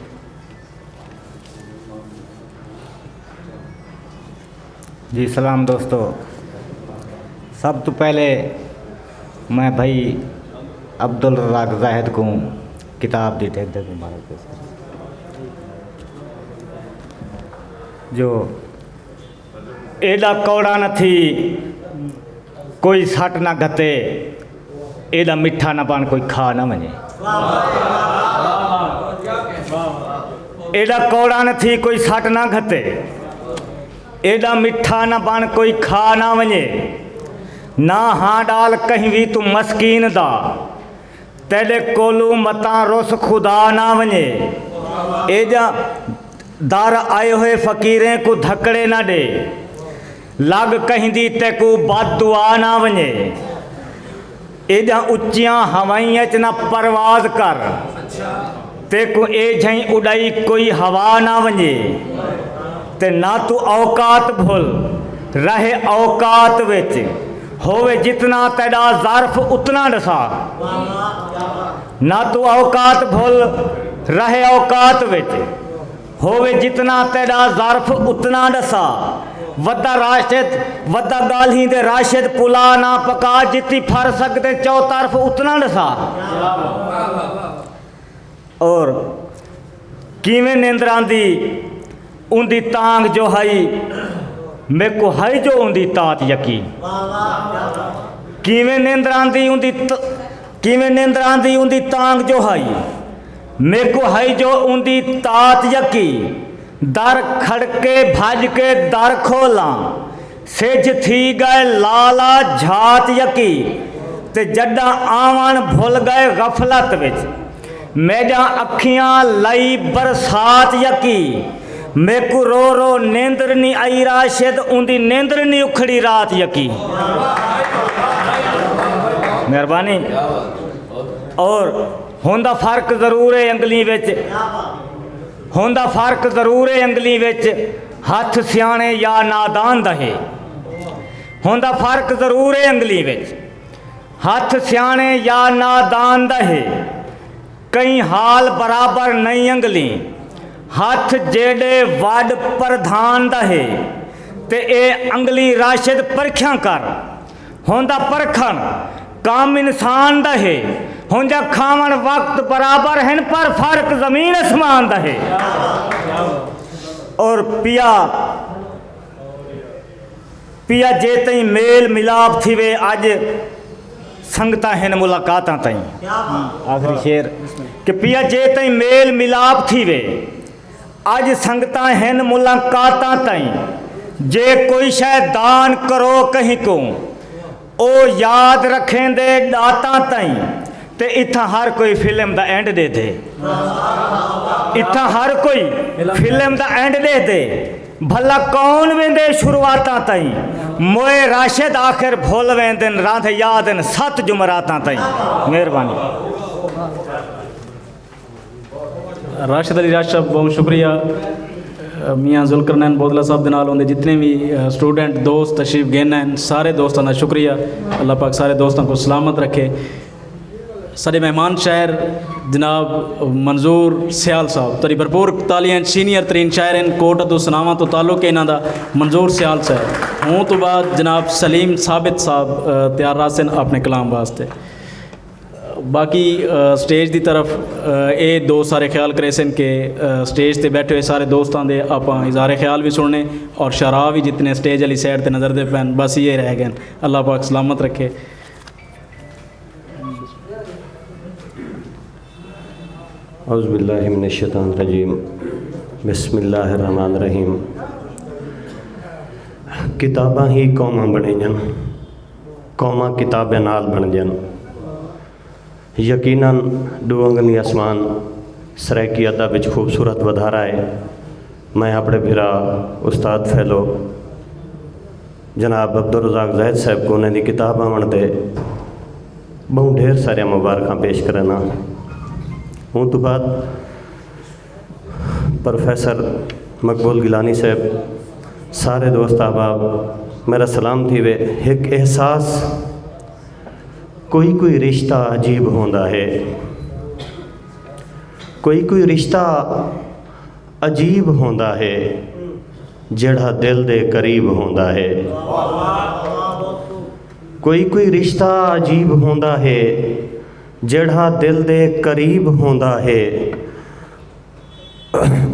جی سلام دوستو، سب تو پہلے میں بھائی عبدالرزاق زاہد کوں کتاب دی ڈھک ڈھک مبارک پیش کریساں۔ جو ایݙا کوڑا نہ تھی کوئی سٹ نہ گھتے، ایݙا مٹھا نہ بݨ کوئی کھا نہ ونڄے۔ ایݙا کوڑا نہ تھی کوئی سٹ نہ گھتے، ایݙا مٹھا نہ بݨ کوئی کھا نہ ونڄے۔ نہ ہاں ݙال کہیں وی توں مسکین دا، تیݙے کولوں متاں رس خدا نہ ونڄے۔ ایݙا در آئے ہوئے فقیریں کوں دھکڑے نہ ݙے، لڳ کہیں دی تیکوں بد دعا نہ ونڄے۔ ایݙاں اچیاں ہوائیں اچ نہ پرواز کر، تیکوں اے جھئیں اݙائی کوئی ہوا نہ ونڄے۔ تے نہ توں اوقات بھل، رہ اوقات وچ، ہووے جتنا تیݙا ظرف اتنا ݙسا۔ نہ توں اوقات بھل، رہ اوقات وچ، ہووے جتنا تیݙا ظرف اتنا ݙسا۔ ودا راشد، ودا ڳالھیں دے راشد، پلا نہ پکا، جتی پھر سڳدیں چوطرف اتنا ݙسا۔ اور کیویں نیندر آندی اوندی تانگھ جو ہئی، میکوں ہئی جو اوندی تات یقین۔ کیویں نیندر آندی اوندی ت-، کیویں نیندر آندی اوندی تانگھ جو ہئی، میکوں ہئی جو اوندی تات یقین۔ در کھڑکے بھڄ کے در کھولاں، سجھ تھی ڳئے لالا جھات یکی۔ تے جݙاں آوݨ بھل ڳئے غفلت وچ، میݙیاں اکھیاں لئی برسات یکی۔ میکوں رو رو نیندر نی آئی راشد، اوندی نیندر نی اکھڑی رات یکی۔ مہربانی۔ اور ہوندا فرق ضرور ہے انگلیں وچ، ہوندا فرق ضرور ہے انگلیں وچ، ہتھ سیاݨے یا نادان دا ہے۔ ہوندا فرق ضرور ہے انگلیں وچ، ہتھ سیاݨے یا نادان دا ہے، کہیں حال برابر نئیں انگلیں۔ ہتھ جیݙے وݙ پردھان دا ہے، تے اے انگلیں راشد پرکھیاں کر۔ ہوندا پرکھݨ کم انسان دا ہے، ہونجا کھاوݨ وقت برابر ہن، پر فرق زمین اسمان دا ہے۔ اور پیا پیا جے تئیں میل ملاپ تھیوے، اڄ سنگتاں ہن ملاقاتاں تئیں۔ آخری شعر کہ پیا جے تئیں میل ملاپ تھیوے، اڄ سنگتاں ہن ملاقاتاں تئیں۔ جے کوئی شے دان کرو کہیں کوں، او یاد رکھیندے ݙاتاں تئیں۔ تے اتھاں ہر کوئی فلم دا اینڈ ݙیدھے۔ اتھاں ہر کوئی فلم دا اینڈ ݙیدھے۔ بھلا کون ویندے شروعاتاں تئیں؟ موئے راشد آخر بھل ویندن، راندھ یاد ہن ست جمعراتاں تئیں۔ مہربانی۔ راشد علی راشد صاحب، بہت شکریہ۔ میاں ذوالقرنین بودلہ صاحب دے نال اوندے جتنے بھی، اے، اسٹوڈنٹ دوست تشریف گھن ہن، سارے دوستاں دا شکریہ۔ اللہ پاک سارے دوستاں کوں سلامت رکھے۔ ساݙے مہمان شاعر جناب منظور سیال صاحب، تہاݙی بھرپور تالیاں، سینئر ترین شاعر ہن، کوٹ ادو سناواں توں تعلق ہے انہاں دا، منظور سیال صاحب۔ اوں توں بعد جناب سلیم ثابت صاحب، اے، تیار رہسن اپݨے کلام واسطے۔ باقی، اے، سٹیج دی طرف، اے، اے دوست سارے خیال کریسن کہ، اے، سٹیج تے ٻیٹھے ہوئے سارے دوستاں دے آپاں اظہار خیال وی سݨنے اور شعراء وی جتنے سٹیج آلی سائیڈ تے نظردے پئن، بس ایہے رہ ڳئن۔ اللہ پاک سلامت رکھے۔ اعوذ باللہ من الشیطان الرجیم۔ بسم اللہ الرحمن الرحیم۔ کتاباں ہی قوماں بݨیجن، قوماں کتابیں نال بݨجن۔ یقیناً ݙو انگلیں اسمان سرائیکی ادب وچ خوبصورت ودھارا ہے۔ میں اپݨے بھرا استاد فیلو جناب عبدالرزاق زاہد صاحب کوں انہاں دی کتاب آوݨ تے ٻہوں ڈھیر ساریاں مبارکاں پیش کرنا۔ اوں توں بعد پروفیسر مقبول گیلانی صاحب، سارے دوست احباب، میݙا سلام تھیوے۔ ہک احساس کوئی کوئی رشتہ عجیب ہوندا ہے، کوئی کوئی رشتہ عجیب ہوندا ہے، جیڑھا دل دے قریب ہوندا ہے۔ کوئی کوئی رشتہ عجیب ہوندا ہے، جیڑھا دل دے قریب ہوندا ہے۔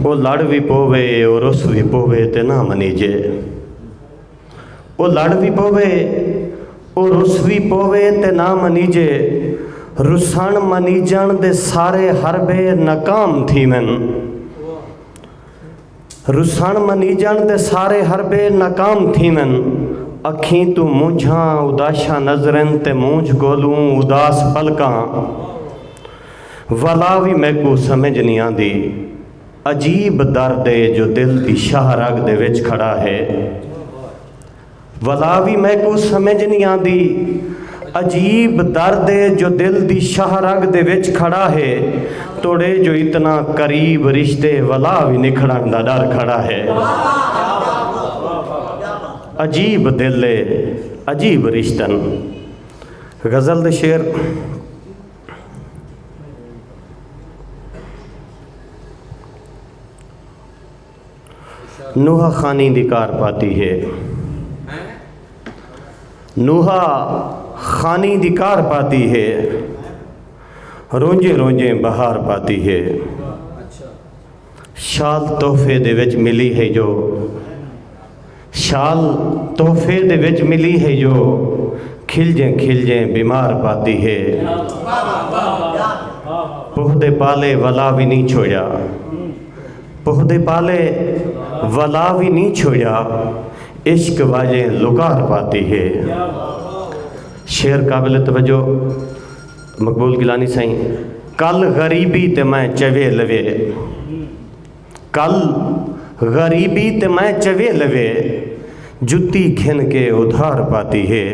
او لڑ وی پووے، او رس وی پووے تے نہ منیجے۔ او لڑ وی پووے، او رس وی پووے تے نہ منیجے۔ رسݨ منیجݨ دے سارے حربے ناکام تھیون۔ رسݨ منیجݨ دے سارے حربے ناکام تھیون۔ اکھیں توں مونجھاں اداشاں نظرن تے مونجھ کولوں اداس پلکاں۔ ولا وی میکوں سمجھ نی آندی، عجیب درد اے جو دل دی شاہ رگ دے وچ کھڑا ہے۔ ولا وی میکوں سمجھ نی آندی، عجیب درد اے جو دل دی شاہ رگ دے وچ کھڑا ہے۔ توڑے جو اتنا قریب رشتے ولا وی نکھڑݨ دا ݙر کھڑا ہے۔ عجیب دل اے، عجیب رشتن۔ غزل دے شعر۔ نوحہ خانی دی کار پاتی ہے، نوحہ خانی دی کار پاتی ہے، رونجے رونجے بہار پاتی ہے۔ شال تحفے دے وچ ملی ہے جو، شال تحفے دے وچ ملی ہے جو، کھلجیں کھلجیں بیمار پاتی ہے۔ پوہ دے پالے ولا وی نہیں چھوڑیا، پوہ دے پالے ولا وی نہیں چھوڑیا، عشق والیں لکار پاتی ہے۔ شعر قابل توجہ مقبول گیلانی سائیں۔ کل غریبی تے میں چوے لوے، کل غریبی تے میں چوے لوے، جتی گھن کے ادھار پاتی ہے۔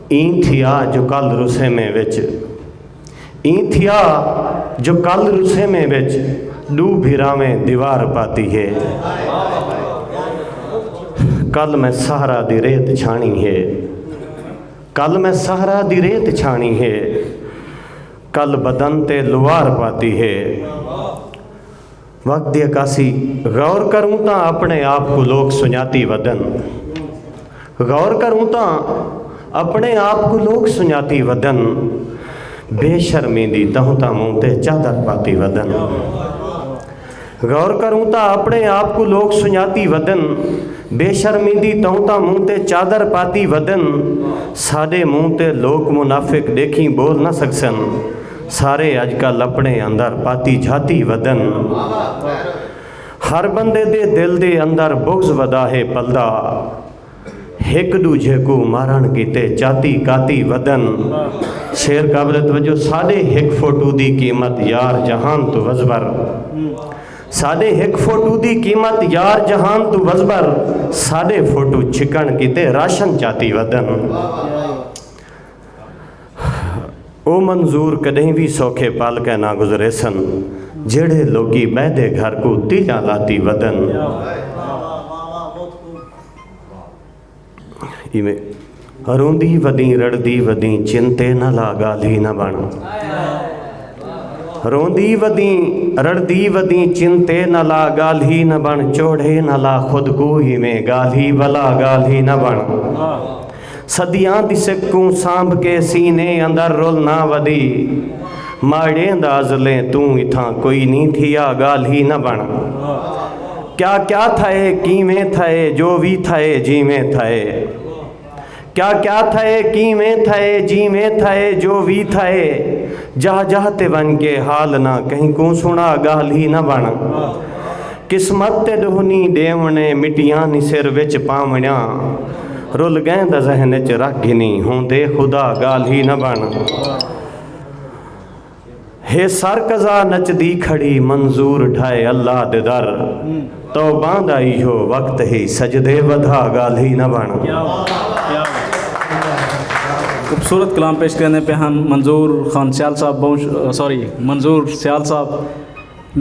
ایں تھیا جو کل رسیمیں وچ، ایں تھیا جو کل رسیمیں وچ ݙو بھراویں دیوار پاتی ہے۔ کل میں سہرا دی ریت چھاݨی ہے، کل میں صحرا دی ریت چھاݨی ہے، کل بدن تے لوار پاتی ہے۔ وقت دی عکاسی۔ غور کروں تاں اپݨے آپ کوں لوک سنڄاتی ودن۔ غور کروں تاں اپݨے آپ کوں لوک سنڄاتی ودن۔ بے شرمی دی تہوں تاں منہ تے چادر پاتی ودن۔ غور کروں تاں اپݨے آپ کوں لوک سنڄاتی ودن۔ بے شرمی دی تہوں تاں منہ تے چادر پاتی ودن۔ ساݙے منہ تے لوک منافق ݙیکھیں ٻول نہ سڳسن۔ سارے اڄ کل اپݨے اندر پاتی جھاتی ودن۔ ہر بندے دے دل دے اندر بغض ودا ہے پلدا۔ ہک ݙوجھے کوں مارݨ کیتے چاتی کاتی ودن۔ شعر قابل توجہ۔ ساݙے ہک فوٹو دی قیمت یار جہان توں وزبر۔ ساݙے ہک فوٹو دی قیمت یار جہان توں وزبر۔ ساݙے فوٹو چھکݨ کیتے راشن چاتی ودن۔ او منظور کݙہیں وی سوکھے پل کے نہ گزریسن، جیڑھے لوکی ٻئے دے گھر کوں تیلاں لاتی ودن۔ ایویں روندی ودیں، رڑدی ودیں، چن تے نہ لا، ڳالھی نہ بݨ۔ روندی ودیں، رڑدی ودیں، چن تے نہ لا، ڳالھی نہ بݨ۔ چوڑھے نہ لا خود کوں ایویں، ڳالھی ولا، ڳالھی نہ بݨ۔ صدیاں دی سک کوں سانبھ کے سینے اندر رل نہ ودی۔ ماڑیں دا ازلیں توں اتھاں کوئی نی تھیا، ڳالھی نہ بݨ۔ کیا کیا تھئے، کیویں تھئے، جو وی تھئے، جیویں تھئے۔ کیا کیا تھئے، کیویں تھئے، جیویں تھئے، جو وی تھئے۔ جاہ جاہ تے ونڄ کے حال نہ کہیں کوں سݨا، ڳالھی نہ بݨ۔ قسمت تے ݙوہنی ݙیوݨے، مٹیاں نی سر وچ پاوݨیاں۔ رل ڳئیں دا ذہن اچ رکھ گھنی، ہوندے خدا ڳالھی نہ بݨ۔ ہے سر قضا نچدی کھڑی، منظور ڈھائے اللہ دے در۔ توباں دا ایہو وقت ہی، سجدے ودھا ڳالھی نہ بݨ۔ خوبصورت کلام پیش کریندے پئے ہن منظور خان سیال صاحب، بہوں سوری، منظور سیال صاحب۔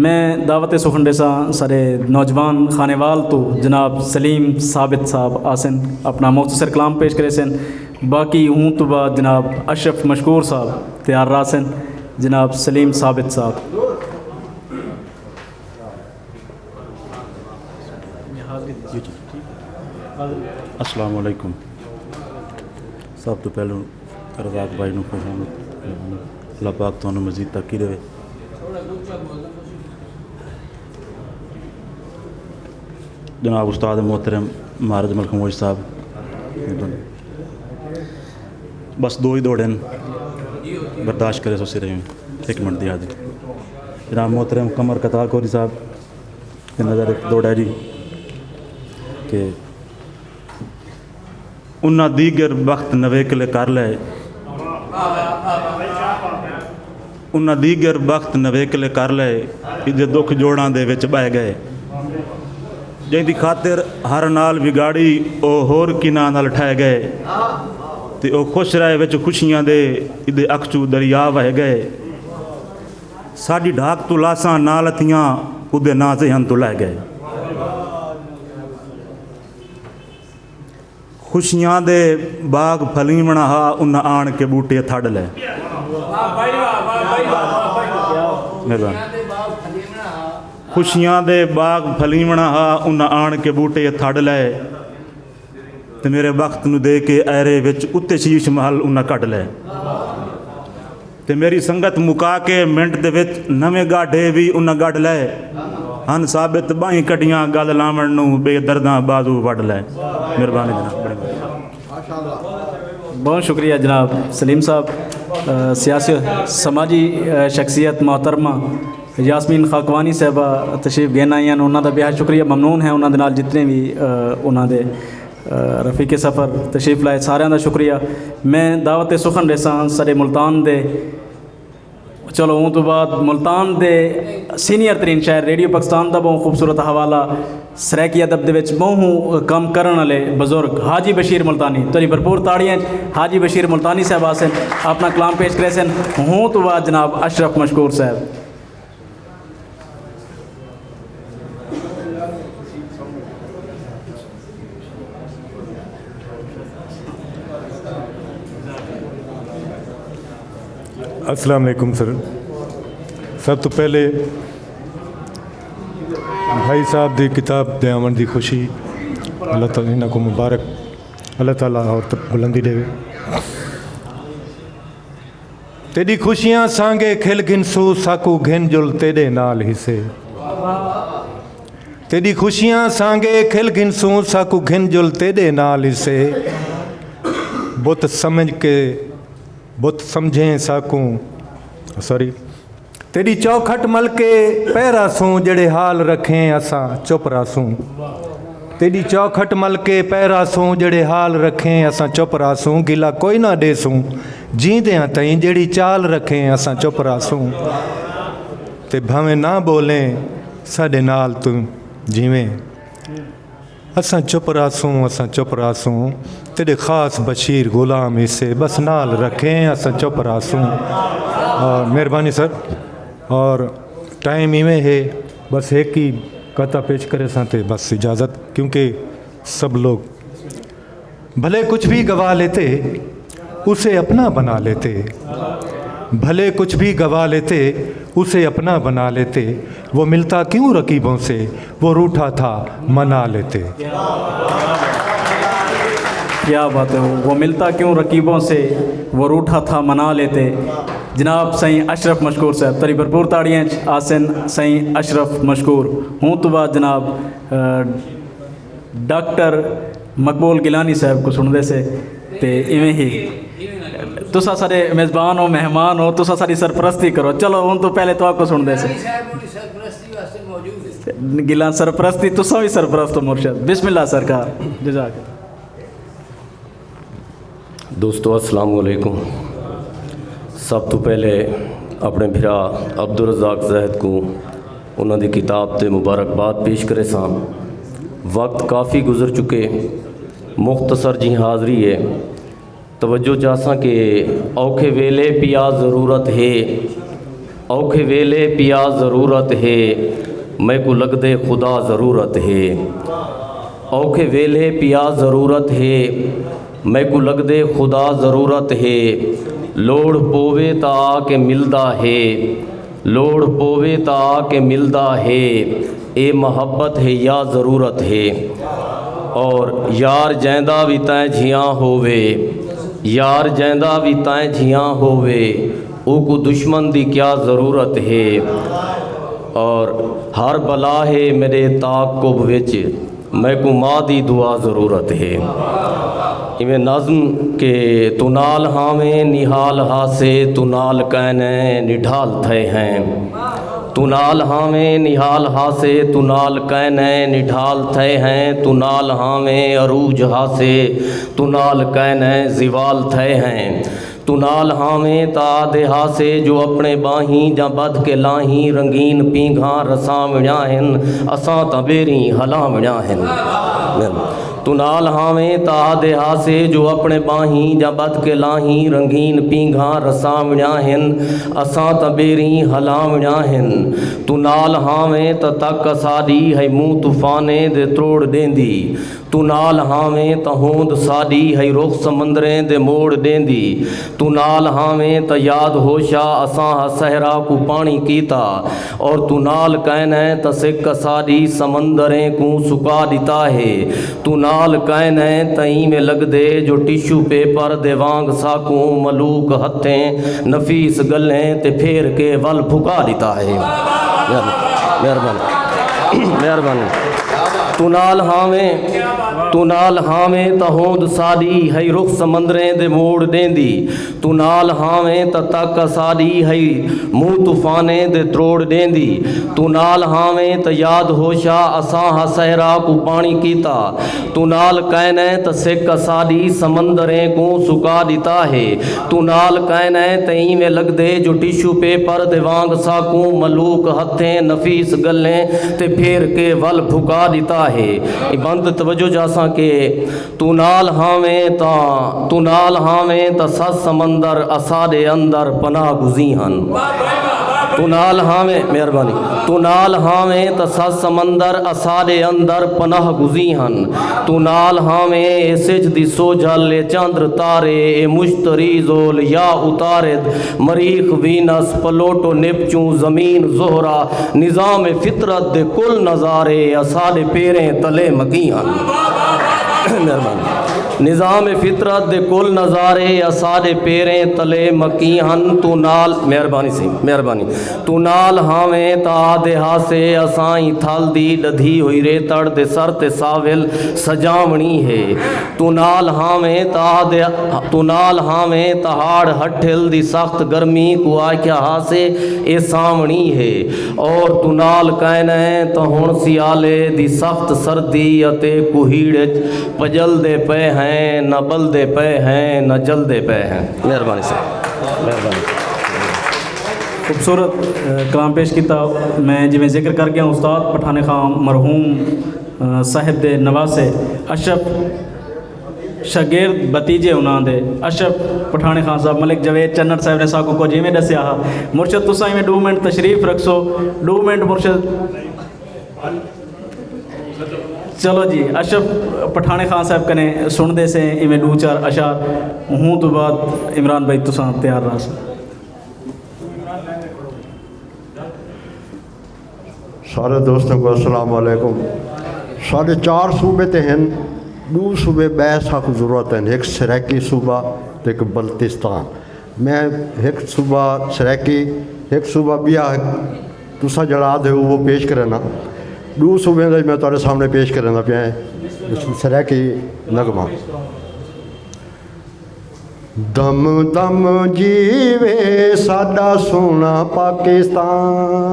میں دعوت سخن ݙیساں سارے نوجوان خانیوال توں جناب سلیم ثابت صاحب آسن، اپݨا مختصر کلام پیش کریسن۔ باقی اوں توں بعد جناب اشرف مشکور صاحب تیار رہسن۔ جناب سلیم ثابت صاحب۔ السلام علیکم۔ سب توں پہلوں رزاق بھائی نوں خوش آمد۔ اللہ پاک تہانوں مزید ترقی ݙیوے۔ جناب استاد محترم مہارت ملک موج صاحب، بس ݙو ہی دوڑ ہن، برداشت کریسو، صرف ہک منٹ دی حاضری۔ جناب محترم قمر قطار کوہلی صاحب، نظر دوڑ ہے جی کہ انہاں دیگر بخت نویکلے کر لئے۔ انہاں دیگر بخت نویکلے کر لئے، ایندے دکھ جوڑاں دے وچ ٻہہ ڳئے۔ جیندی خاطر ہر نال وگاڑی او ہور کناں نال ٹھہہ ڳئے، تے او خوش رہے وچ خوشیاں دے، ایندے اکھ چوں دریا وہہ ڳئے۔ ساݙی ڈھاک توں لاساں نہ لتھیاں، اوندے ناں ذہن توں لہہ ڳئے۔ خوشیاں دے باغ پھلیوݨا ہا، انہاں آݨ کے ٻوٹے تھڈ لئے۔ مہربانی۔ خوشیاں دے باغ پھلیوݨا ہا، انہاں آݨ کے ٻوٹے تھڈ لئے۔ تے میݙے بخت نوں دے کے ایرے وچ اتے شیش محل انہاں کڈھ لئے۔ تے میݙی سنگت مکا کے منٹ دے وچ نویں ڳاڈھے وی انہاں ڳڈھ لئے ہن۔ ثابت ٻاہیں کڈھیاں ڳل لاوݨ نوں، ٻئے درداں بازو وڈھ لئے۔ مہربانی جناب، بڑی مہربانی۔ بہت شکریہ جناب سلیم صاحب۔ سیاسی سماجی شخصیت محترمہ یاسمین خاکوانی صاحبہ تشریف گھن آئی ہیں، انہاں دا بے حد شکریہ، ممنون ہیں انہاں دے نال جتنے وی انہاں دے رفیق سفر تشریف لائے، ساریاں دا شکریہ۔ میں دعوت سخن ݙیساں ساݙے ملتان دے، چلو اوں توں بعد ملتان دے سینئر ترین شاعر، ریڈیو پاکستان دا بہوں خوبصورت حوالہ، سرائیکی ادب دے وچ بہوں کم کرݨ والے بزرگ حاجی بشیر ملتانی، تہاݙی بھرپور تاڑیاں اچ حاجی بشیر ملتانی صاحب آسن، اپݨا کلام پیش کریسن۔ ہوں توں بعد جناب اشرف مشکور صاحب۔ السلام علیکم سر۔ سب تو پہلے بھائی صاحب دی کتاب دے آوݨ دی خوشی، اللہ تعالیٰ انہاں کو مبارک، اللہ تعالیٰ اور بلندی ݙیوے۔ تیݙی خوشیاں سانگے کھل گھنسوں، ساکوں گھن جل تیݙے نال ہسے۔ تیݙی خوشیاں سانگے کھل گھنسوں، ساکوں گھن جل تیݙے نال ہسے۔ بت سمجھ کے، بت سمجھیں ساکوں، سوری، تیݙی چوکھٹ مل کے پہرا سوں، جیڑھے حال رکھیں اساں چپ رہسوں۔ تیݙی چوکھٹ مل کے پہرا سوں، جیڑھے حال رکھیں اساں چپ رہسوں۔ گلہ کوئی نہ ݙیسوں، جیندیاں تئیں جیڑھی چال رکھیں اساں چپ رہسوں۔ تے بھانویں نہ ٻولیں ساݙے نال توں جیویں، اساں چپ رہسوں، اساں چپ رہسوں۔ تیݙے خاص بشیر غلام ہسے، بس نال رکھیں اساں چپ رہسوں۔ اور مہربانی سر، اور ٹائم ایویں ہے، بس ہک ہی قطعہ پیش کریساں تے بس اجازت، کیونکہ سب لوگ بھلے کچھ بھی گوا لیتے، اسے اپنا بنا لیتے۔ بھلے کچھ بھی گوا لیتے، اسے اپنا بنا لیتے۔ وہ ملتا کیوں رقیبوں سے، وہ روٹھا تھا، منا لیتے۔ کیا بات ہے، وہ ملتا کیوں رقیبوں سے، وہ روٹھا تھا، منا لیتے۔ جناب سائیں اشرف مشکور صاحب، تیݙی بھرپور تاڑیاں اچ آسن سائیں اشرف مشکور۔ ہوں تو بعد جناب، آ، ڈاکٹر مقبول گیلانی صاحب کوں سݨدے سے۔ تے ایویں ہی تساں ساݙے میزبان ہو، مہمان ہو، تساں ساݙی سرپرستی کرو۔ چلو ہݨ توں پہلے تہاکوں سݨدے سے۔ گیلان سرپرستی، تساں وی سرپرست ہو مرشد۔ بسم اللہ سرکار۔ جزاک اللہ۔ دوستو السلام علیکم۔ سب توں پہلے اپݨے بھرا عبدالرزاق زاہد کوں انہاں دی کتاب تے مبارکباد پیش کریساں۔ وقت کافی گزر چکے، مختصر جیں حاضری ہے۔ توجہ چاہساں کہ اوکھے ویلے پیا ضرورت ہے، اوکھے ویلے پیا ضرورت ہے، میکوں لڳدے خدا ضرورت ہے۔ اوکھے ویلھے پیا ضرورت ہے، میکوں لڳدے خدا ضرورت ہے۔ لوڑھ پووے تاں آ کے ملدا ہے، لوڑھ پووے تاں آ کے ملدا ہے۔ اے محبت ہے یا ضرورت ہے؟ اور یار جیندا وی تیں جھیاں ہووے، یار جیندا وی تیں جھیاں ہووے، اوکوں دشمن دی کیا ضرورت ہے؟ اور ہر بلا ہے میݙے تعاقب وچ، میکوں ماء دی دعا ضرورت ہے۔ ایویں نظم کہ توں نال ہاویں نہال ہاسے، توں نال کائنیں نڈھال تھئے ہیں۔ توں نال ہاویں نہال ہاسے، توں نال کائنیں نڈھال تھئے ہیں۔ توں نال ہاویں عروج ہاسے، توں نال کائنیں زوال تھئے ہیں۔ توں نال ہاویں تاں آہدے ہاسے جو اپݨے ٻانہیں جاں ٻدھ کے لاہیں، رنگین پینگھاں رساوݨیاں ہن، اساں تاں ٻیریں ہلاوݨیاں ہن۔ توں نال ہاویں تاں آہدے ہاسے جو اپݨے ٻانہیں جاں ٻدھ کے لاہیں، رنگین پینگھاں رساوݨیاں ہن، اساں تاں ٻیریں ہلاوݨیاں ہن۔ توں نال ہاویں تاں تک اساݙی ہئی منہ طوفانیں دے تروڑ ݙیندی۔ توں نال ہاویں تاں ہوند ساݙی ہئی رخ سمندریں دے موڑ ݙیندی۔ توں نال ہاویں تاں یاد ہوشا اساں ہا صحرا کوں پاݨی کیتا۔ اور توں نال کائنیں تاں سک اساݙی سمندریں کوں سکا ݙتا ہے۔ توں نال کائنیں تاں ایویں لڳدے جو ٹشو پیپر دے وانگ ساکوں ملوک ہتھیں نفیس ڳلیں تے پھیر کے ول پھکا ݙتا ہے۔ مہربانی، مہربانی، مہربانی۔ توں نال ہاویں، توں نال ہاویں تاں ہوند ساݙی ہئی رخ سمندریں دے موڑ ݙیندی۔ توں نال ہاویں تاں تک اساݙی ہئی منہ طوفانیں دے تروڑ ݙیندی۔ توں نال ہاویں تاں یاد ہوشا اساں ہا صحرا کوں پاݨی کیتا۔ توں نال کائنیں تاں سک اساݙی سمندریں کوں سکا ݙتا ہے۔ توں نال کائنیں تاں ایویں لڳدے جو ٹشو پیپر دے وانگ ساکوں ملوک ہتھیں نفیس ڳلیں تے پھیر کے ول پھکا ݙتا ہے۔ اے بند توجہ چاہساں کہ توں نال ہاویں تاں، توں نال ہاویں تاں ست سمندر اساݙے اندر پناہ گزیں ہن۔ توں نال ہاویں، مہربانی۔ توں نال ہاویں تاں ست سمندر اساݙے اندر پناہ گزیں ہن۔ توں نال ہاویں اے سجھ دی سوجھل، اے چندر تارے، اے مشتری زول یا عطارد، مریخ وینس، پلوٹو نیپچون، زمین زہرہ، نظام فطرت دے کل نظارے اساݙے پیریں تلے مکیں ہن۔ مہربانی۔ نظام فطرت دے کل نظارے اساݙے پیریں تلے مکیں ہن۔ توں نال، مہربانی سئیں، مہربانی۔ توں نال ہاویں تاں آہدے ہاسے اساں ایں تھل دی ݙدھی ہوئی ریتڑ دے سر تے ساول سجاوݨی ہے۔ توں نال ہاویں تاں آہدے، توں نال ہاویں تاں ہاڑ ہٹھل دی سخت گرمی کوں آکھیا ہاسے اے ساوݨی ہے۔ اور توں نال کائنیں تاں ہݨ سیالے دی سخت سردی اتے کوہیڑ اچ پڄلدے پئے ہیں، نہ ٻلدے پئے ہیں، نہ جلدے پئے ہیں۔ مہربانی سئیں، مہربانی۔ خوبصورت، اے، کلام پیش کیتا۔ میں جیویں ذکر کر ڳیا، استاد پٹھاݨے خاں مرحوم، اے، صاحب دے نواسے اشرف، شاگرد بھتیجے انہاں دے، اشرف پٹھاݨے خاں صاحب، ملک جاوید چنڑ صاحب نے ساکوں کجھ ایویں ݙسیا ہا۔ مرشد، تساں ایویں ݙو منٹ تشریف رکھسو، ݙو منٹ مرشد۔ چلو جی، اشرف پٹھاݨے خاں صاحب کنے سݨدے سے ایویں ݙو چار اشعار، ہوں تو بعد عمران بھائی تساں تیار رہسو۔ سارے دوستاں کو السلام علیکم۔ ساݙے چار صوبے تے ہن، ݙو صوبے ٻئے ساکوں ضرورت ہن، ہک سرائیکی صوبہ تے ہک بلتستان۔ میں ہک صوبہ سرائیکی، ہک صوبہ ٻیا، ہک تساں جیڑھا آہدے ہو، وہ پیش کرنا۔ ݙو صوبے دا میں تہاݙے سامݨے پیش کرنا پیا ہے سرائیکی نغمہ۔ دم دم جیوے ساݙا سوہݨا پاکستان،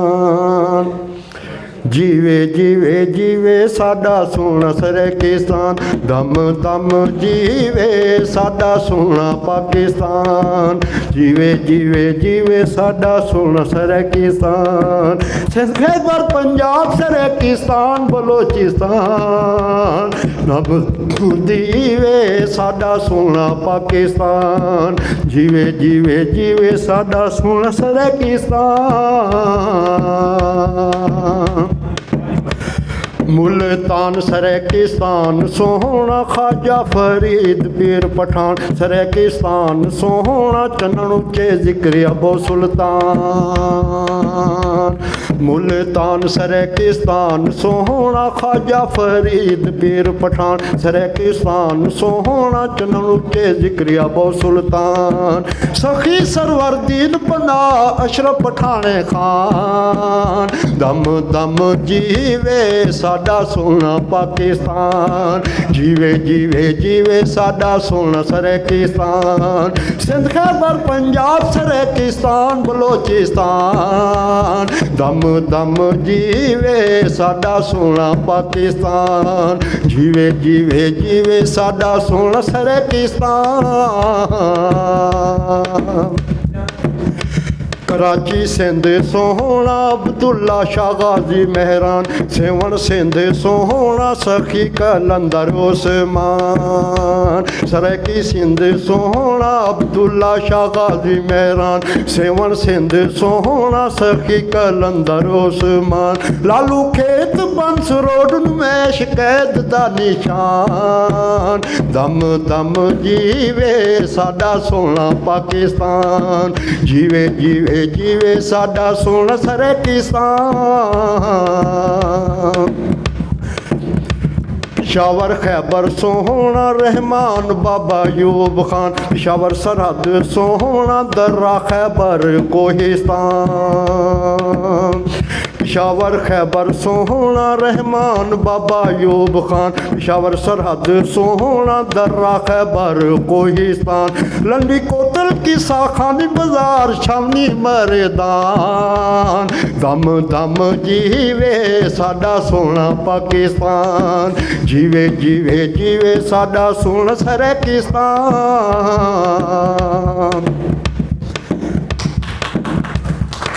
جیوے جیوے جیوے ساݙا سوہݨا سرائیکستان۔ دم دم جیوے ساݙا سوہݨا پاکستان، جیوے جیوے جیوے ساݙا سوہݨا سرائیکستان۔ سندھ خیبر پنجاب سرائیکستان بلوچستان، دم دم جیوے ساݙا سوہݨا پاکستان، جیوے جیوے جیوے ساݙا سوہݨا سرائیکستان۔ ملتان سرائیکستان سوہݨا، خواجہ فرید پیر پٹھاݨ سرائیکستان سوہݨا، چنݨ اچے ذکری ابو سلطان۔ ملتان سرائیکستان سوہݨا، خواجہ فرید پیر پٹھاݨ سرائیکستان سوہݨا، چنݨ اچے ذکری ابو سلطان۔ سخی سرور دین پناہ اشرف پٹھاݨے خاں، دم دم جیوے ساݙا سوہݨا پاکستان، جیوے جیوے جیوے ساݙا سوہݨا سرائیکستان۔ سندھ خیبر پنجاب سرائیکستان بلوچستان، دم دم جیوے ساݙا سوہݨا پاکستان، جیوے جیوے جیوے ساݙا سوہݨا سرائیکستان۔ کراچی سندھ سوہݨا عبداللہ شاہ غازی مہران، سیوݨ سندھ سوہݨا سخی قلندر عثمان۔ سرائیکی سندھ سوہݨا عبداللہ شاہ غازی مہران، سیوݨ سندھ سوہݨا سخی قلندر عثمان۔ لالو کھیت بنس روڈ نمائش قید دا نشان، دم دم جیوے ساݙا سوہݨا پاکستان، جیوے جیوے جیوے ساݙا سوہݨا سرائیکستان۔ پشاور خیبر سوہݨا رحمان بابا ایوب خان، پشاور سرحد سوہݨا درہ خیبر کوہستان۔ پشاور خیبر سوہݨا رحمان بابا ایوب خان، پشاور سرحد سوہݨا درہ خیبر کوہستان۔ لنڈی کوتل قصہ خانی بازار چھاونی میدان، دم دم جیوے ساݙا سوہݨا پاکستان، جیوے جیوے جیوے ساݙا سوہݨا سرائیکستان۔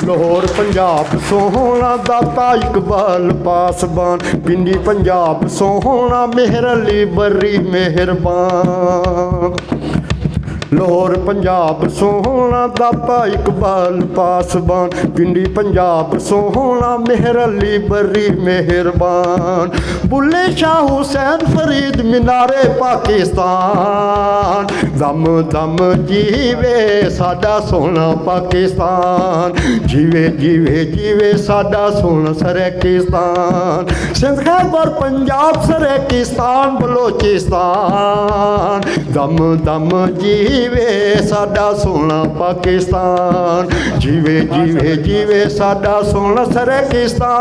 لاہور پنجاب سوہݨا داتا اقبال پاسبان، پنڈی پنجاب سوہݨا مہر علی بری مہربان۔ لاہور پنجاب سوہݨا، داپا اقبال پاسبان، پنڈی پنجاب سوہݨا، مہر علی بری مہربان، بلے شاہ حسین فرید مینار پاکستان۔ دم دم جیوے ساݙا سوہݨا پاکستان، جیوے جیوے جیوے ساݙا سوہݨا سرائیکستان، سندھ خیبر پنجاب سرائیکستان بلوچستان۔ دم دم جیوے ساݙا سوہݨا پاکستان، جیوے جیوے جیوے ساݙا سوہݨا سرائیکستان۔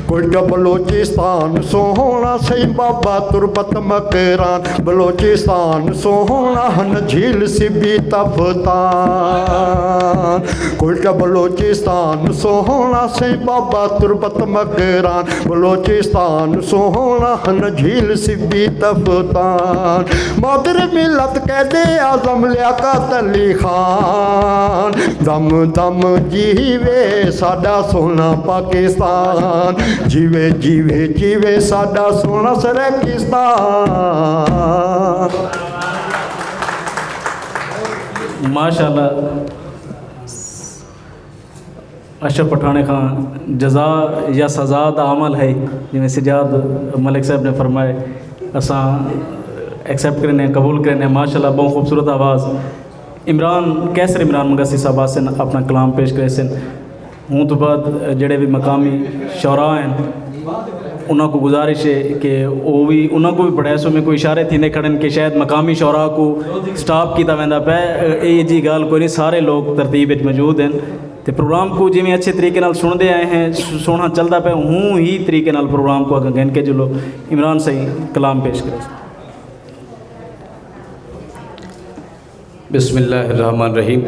کوئٹہ بلوچستان سوہݨا، سئیں بابا تربت مکران، بلوچستان سوہݨا، ہن جھیل سبی تفتان۔ کوئٹہ بلوچستان سوہݨا، سئیں بابا تربت مکران، بلوچستان سوہݨا، ہن جھیل سبی تفتان۔ مادر ملت قائد اعظم لیاقت علی خان، دم دم جیوے ساݙا سوہݨا پاکستان، جیوے جیوے جیوے ساݙا سوہݨا سرائیکستان۔ ماشاءاللہ۔ اشرف پٹھاݨے خان، جزا یا سزا دا عمل ہے، جیویں سجاد ملک صاحب نے فرمائے، اساں ایکسپٹ کرینے، قبول کرینے۔ ماشاءاللہ، بہت خوبصورت آواز۔ عمران، قیصر عمران مگسی صاحب آسن، اپنا کلام پیش کریسن۔ ہوں تو بعد جڑے بھی مقامی شعراء ہیں، انہاں کو گزارش ہے کہ وہ بھی، انہاں کو بھی پڑھے سو۔ میں کوئی اشارے تھیندے کھڑن کہ شاید مقامی شعراء کو سٹاپ کیتا ویندا پے۔ اے جی گال کوئی نہیں، سارے لوگ ترتیب وچ موجود ہیں۔ تے پروگرام کو جویں اچھے طریقے نال سݨدے آئے ہیں، س- سوہݨا چلدا پئے، اوں ہی طریقے نال پروگرام کو اڳاں گھن کے چلو۔ عمران سئیں کلام پیش کرے۔ بسم اللہ الرحمن الرحیم۔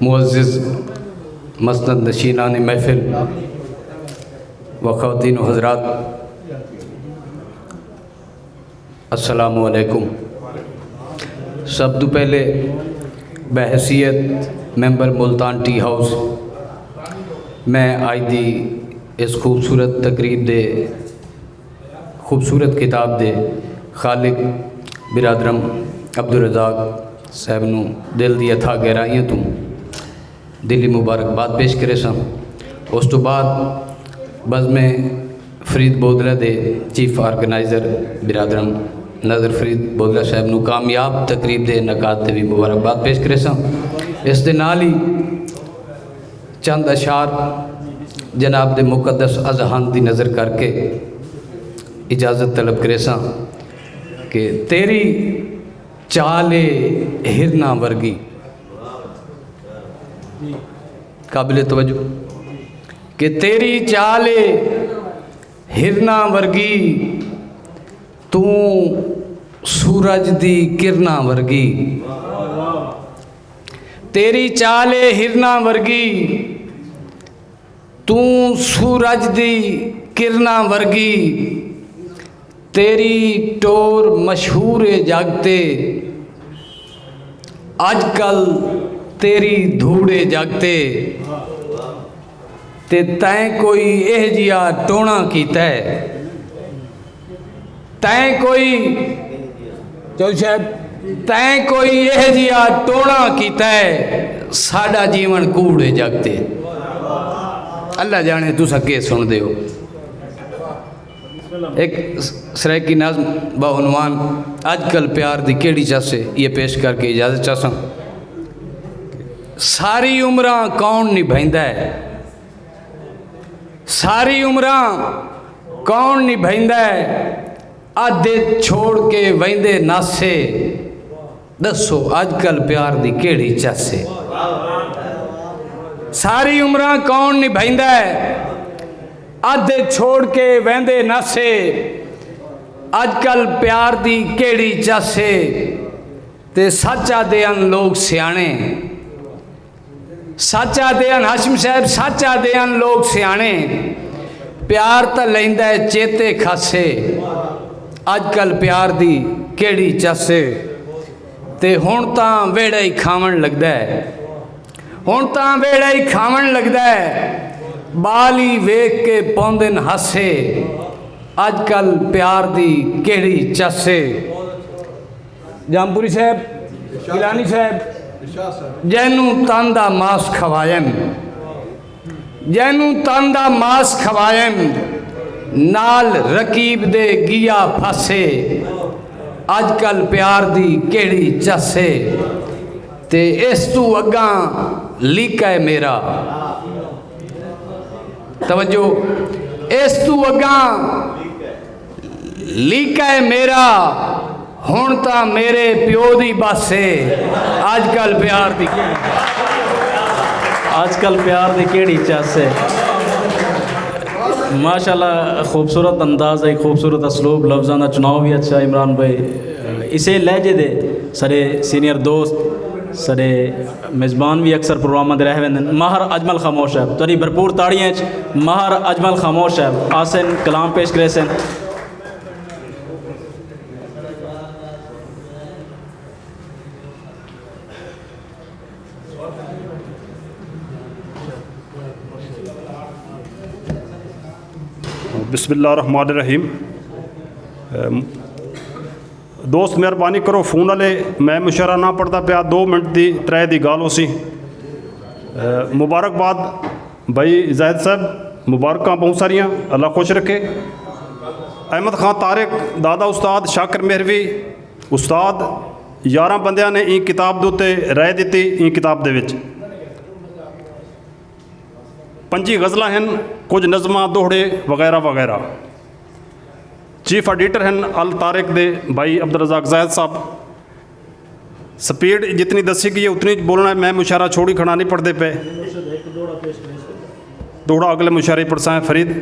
معزز مسند نشینان محفل و خواتین و حضرات، السلام علیکم۔ سب توں پہلے بحیثیت ممبر ملتان ٹی ہاؤس میں آج دی اس خوبصورت تقریب دے، خوبصورت کتاب دے خالق برادرم عبدالرزاق صاحب نوں دل دی اتھاہ گہرائیاں توں دلی مبارکباد پیش کریساں۔ اس توں بعد بزم فرید بودلہ دے چیف آرگنائزر برادرم نذر فرید بودلہ صاحب نوں کامیاب تقریب دے انعقاد تے وی مبارکباد پیش کریساں۔ اس دے نال ہی چند اشعار جناب دے مقدس اذہان دی نذر کر کے اجازت طلب کریساں کہ تیری چال اے ہرناں ورگی، قابل توجہ، کہ تیری چال اے ہرناں ورگی، توں سورج دی کرناں ورگی۔ تیری چال اے ہرناں ورگی، توں سورج دی کرناں ورگی۔ تیری ٹور مشہور اے جڳ تے، اڄ کل تیری دھوڑ اے جڳ تے۔ تے تیں کوئی ایہجیا ٹوݨا کیتا ہے، تیں کوئی، چل شاید، تیں کوئی ایہجیا ٹوݨا کیتا ہے، ساݙا جیوݨ کوڑ اے جڳ تے۔ اللہ ڄاݨے تساں کے سݨدے ہو۔ ہک سرائیکی نظم بعنوان اڄ کل پیار دی کیڑھی چس ہے، یہ پیش کر کے اجازت چاہساں۔ ساری عمراں کون نبھیندا ہے، ساری عمراں کون نبھیندا ہے، ادھ چھوڑ کے ویندے نس ہے۔ ݙسو اڄ کل پیار دی کیڑھی چس ہے؟ ساری عمراں کون نبھیندا ہے، ادھ چھوڑ کے ویندے نس ہے۔ اڄ کل پیار دی کیڑھی چس ہے؟ تے سچ آہدے ہن لوک سیاݨے، سچ آہدے ہن ہاشم صاحب، سچ آہدے ہن لوک سیاݨے، پیار تاں لیندا ہے چیتے کھس ہے۔ اڄ کل پیار دی کیڑھی چس ہے؟ تے ہݨ تاں ویڑھا ہی کھاوݨ لڳدا ہے، ہݨ تاں ویڑھا ہی کھاوݨ لڳدا ہے، ٻال ہی ویکھ کے پوندن ہس ہے۔ اڄ کل پیار دی کیڑھی چس ہے؟ جامپوری صاحب، گیلانی صاحب، جینوں تن دا ماس کھوائن، جینوں تن دا ماس کھوائن، نال رقیب دے گیا پھاسے۔ اج کل پیار دی کیڑھی چس ہے، تے اس توں اگاں لیکا ہے میرا۔ توجہ، اس توں اگاں لیکا ہے میرا، ہن تاں میرے پیو دی بس ہے۔ اج کل پیار دی کیڑھی، اج کل پیار دی کیڑھی چس ہے؟ ماشاءاللہ، خوبصورت انداز ہے، خوبصورت اسلوب، لفظاں دا چناؤ بھی اچھا عمران بھائی۔ اسے لہجے دے سارے سینئر دوست، سارے میزبان بھی اکثر پروگراماں دے رہ ویندن۔ ماہر اجمل خاموش صاحب، تہاݙی بھرپور تاڑیاں اچ ماہر اجمل خاموش صاحب آسن، کلام پیش کریسن۔ بسم اللہ الرحمن الرحیم۔ ام، دوست مہربانی کرو، فون والے، میں مشاعرہ نہ پڑھدا پیا، دو منٹ دی، ترے دی ڳالھ ہوسی۔ اے، مبارکباد بھائی زاہد صاحب، مبارکاں بہت ساریاں، اللہ خوش رکھے۔ احمد خان طارق، دادا استاد شاکر مہروی، استاد، یارہاں بندیاں نے ایں کتاب دے اتے رائے ݙتی۔ ایں کتاب دے وچ پنجی غزلاں ہن، کجھ نظماں، دوہڑے وغیرہ وغیرہ۔ چیف ایڈیٹر ہن ال طارق دے بھائی عبدالرزاق زاہد صاحب۔ سپیڈ جتنی دسی گئی ہے اتنی بولݨا ہے، میں مشاعرہ چھوڑی کھڑا، نہیں پڑھدے پئے۔ دوہڑا اڳلے مشاعرے پڑھساں ہے فرید۔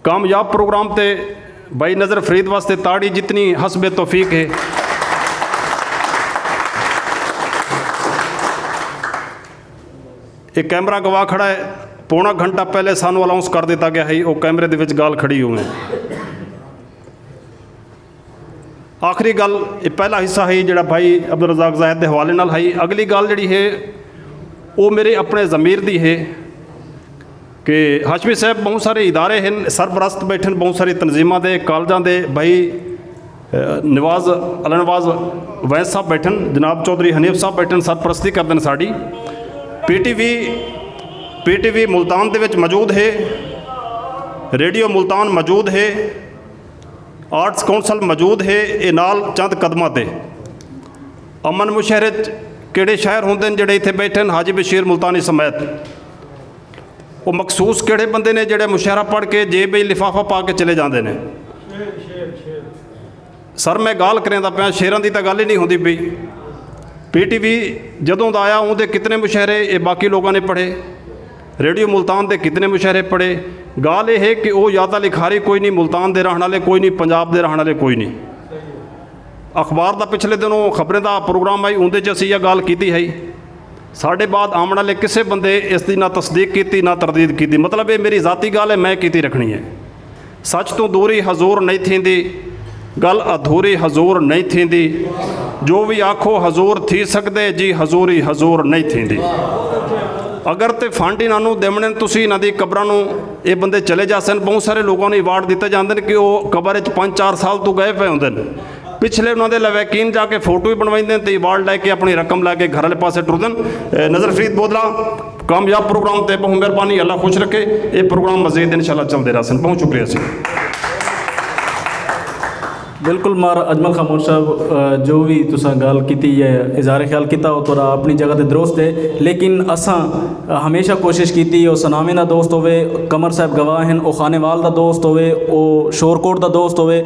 کامیاب پروگرام تے بھائی نذر فرید واسطے تاڑی جتنی حسب توفیق ہے۔ ایک کیمرہ گواہ کھڑا ہے، پونا گھنٹہ پہلے سانوں اناؤنس کر دیتا گیا ہے، وہ کیمرے دے وچ گال کھڑی ہوئے ہیں۔ آخری گل، یہ پہلا حصہ ہے جڑا بھائی عبدالرزاق زاہد دے حوالے نال ہے۔ اگلی گل جڑی ہے، وہ میرے اپنے ضمیر دی ہے کہ ہاشمی صاحب، بہت سارے ادارے ہیں، سرپرست بیٹھن، بہت ساری تنظیماں دے، کالجاں دے، بھائی، اے، نواز، اللہ نواز وینس صاحب بیٹھن، جناب چودھری حنیف صاحب بیٹھن، سرپرستی کردن ساڈی۔ P T V, P T V Multan دے وچ موجود ہے، ریڈیو ملتان موجود ہے، آرٹس کونسل موجود ہے، اے نال چند قدماں تے۔ امن مشاعرے اچ کیڑے شاعر ہوندن جڑے اتھے بیٹھن، حاجی بشیر ملتانی سمیت؟ وہ مخصوص کیڑے بندے نے جڑے مشاعرہ پڑھ کے جیب وچ لفافہ پا کے چلے جاندے نے؟ سر، میں گال کریندا پیاں، شعراں دی تاں گل ہی نہیں ہوندی پئی۔ پی ٹی وی جدوں دا آیا، اوندے کتنے مشاعرے اے باقی لوگاں نے پڑھے؟ ریڈیو ملتان دے کتنے مشاعرے پڑھے؟ گال اے ہے کہ او یا تاں لکھاری کوئی نہیں، ملتان دے رہݨ والے کوئی نہیں، پنجاب دے رہݨ والے کوئی نہیں۔ اخبار دا پچھلے دنوں خبریں دا پروگرام آئی، اوندے چ اسی یہ گال کیتی ہے۔ ساڈے بعد آوݨ والے کسے بندے اس دی نہ تصدیق کیتی، نہ تردید کیتی۔ مطلب، یہ میری ذاتی گال ہے، میں کیتی رکھݨی ہے۔ سچ توں دوری حضور نہیں تھیندی، گل ادھوری حضور نہیں تھیندی۔ جو وی آکھو حضور تھی سڳدے جی، حضوری حضور نہیں تھیندی۔ اگر تے فنڈ انہاں نوں ݙیوݨے، تسی انہاں دی قبراں نوں، اے بندے چلے جاسن، بہت سارے لوگاں نوں ایوارڈ دتے جاندے نے کہ او قبر اچ پنج چار سال توں ڳئے پئے ہوندے نے۔ پچھلے انہاں دے لواحقین جا کے فوٹو ہی بݨویندے نے تے ایوارڈ لے کے اپݨی رقم لے کے گھر والے پاسے ٹردن۔ اے، نذر فرید بودلا، کامیاب پروگرام تے بہت مہربانی، اللہ خوش رکھے۔ اے پروگرام مزید انشاءاللہ چلدے رہسن۔ بہت شکریہ سی۔ بالکل، ماہر اجمل خاموش صاحب، اے، جو وی تساں گالھ کیتی ہے، اظہار خیال کیتا، او تہاݙا اپݨی جگہ تے درست ہے، لیکن اساں ہمیشہ کوشش کیتی ہے، او ثناویں دا دوست ہووے، قمر صاحب گواہ ہن، او خانیوال دا دوست ہووے، او شورکوٹ دا دوست ہووے،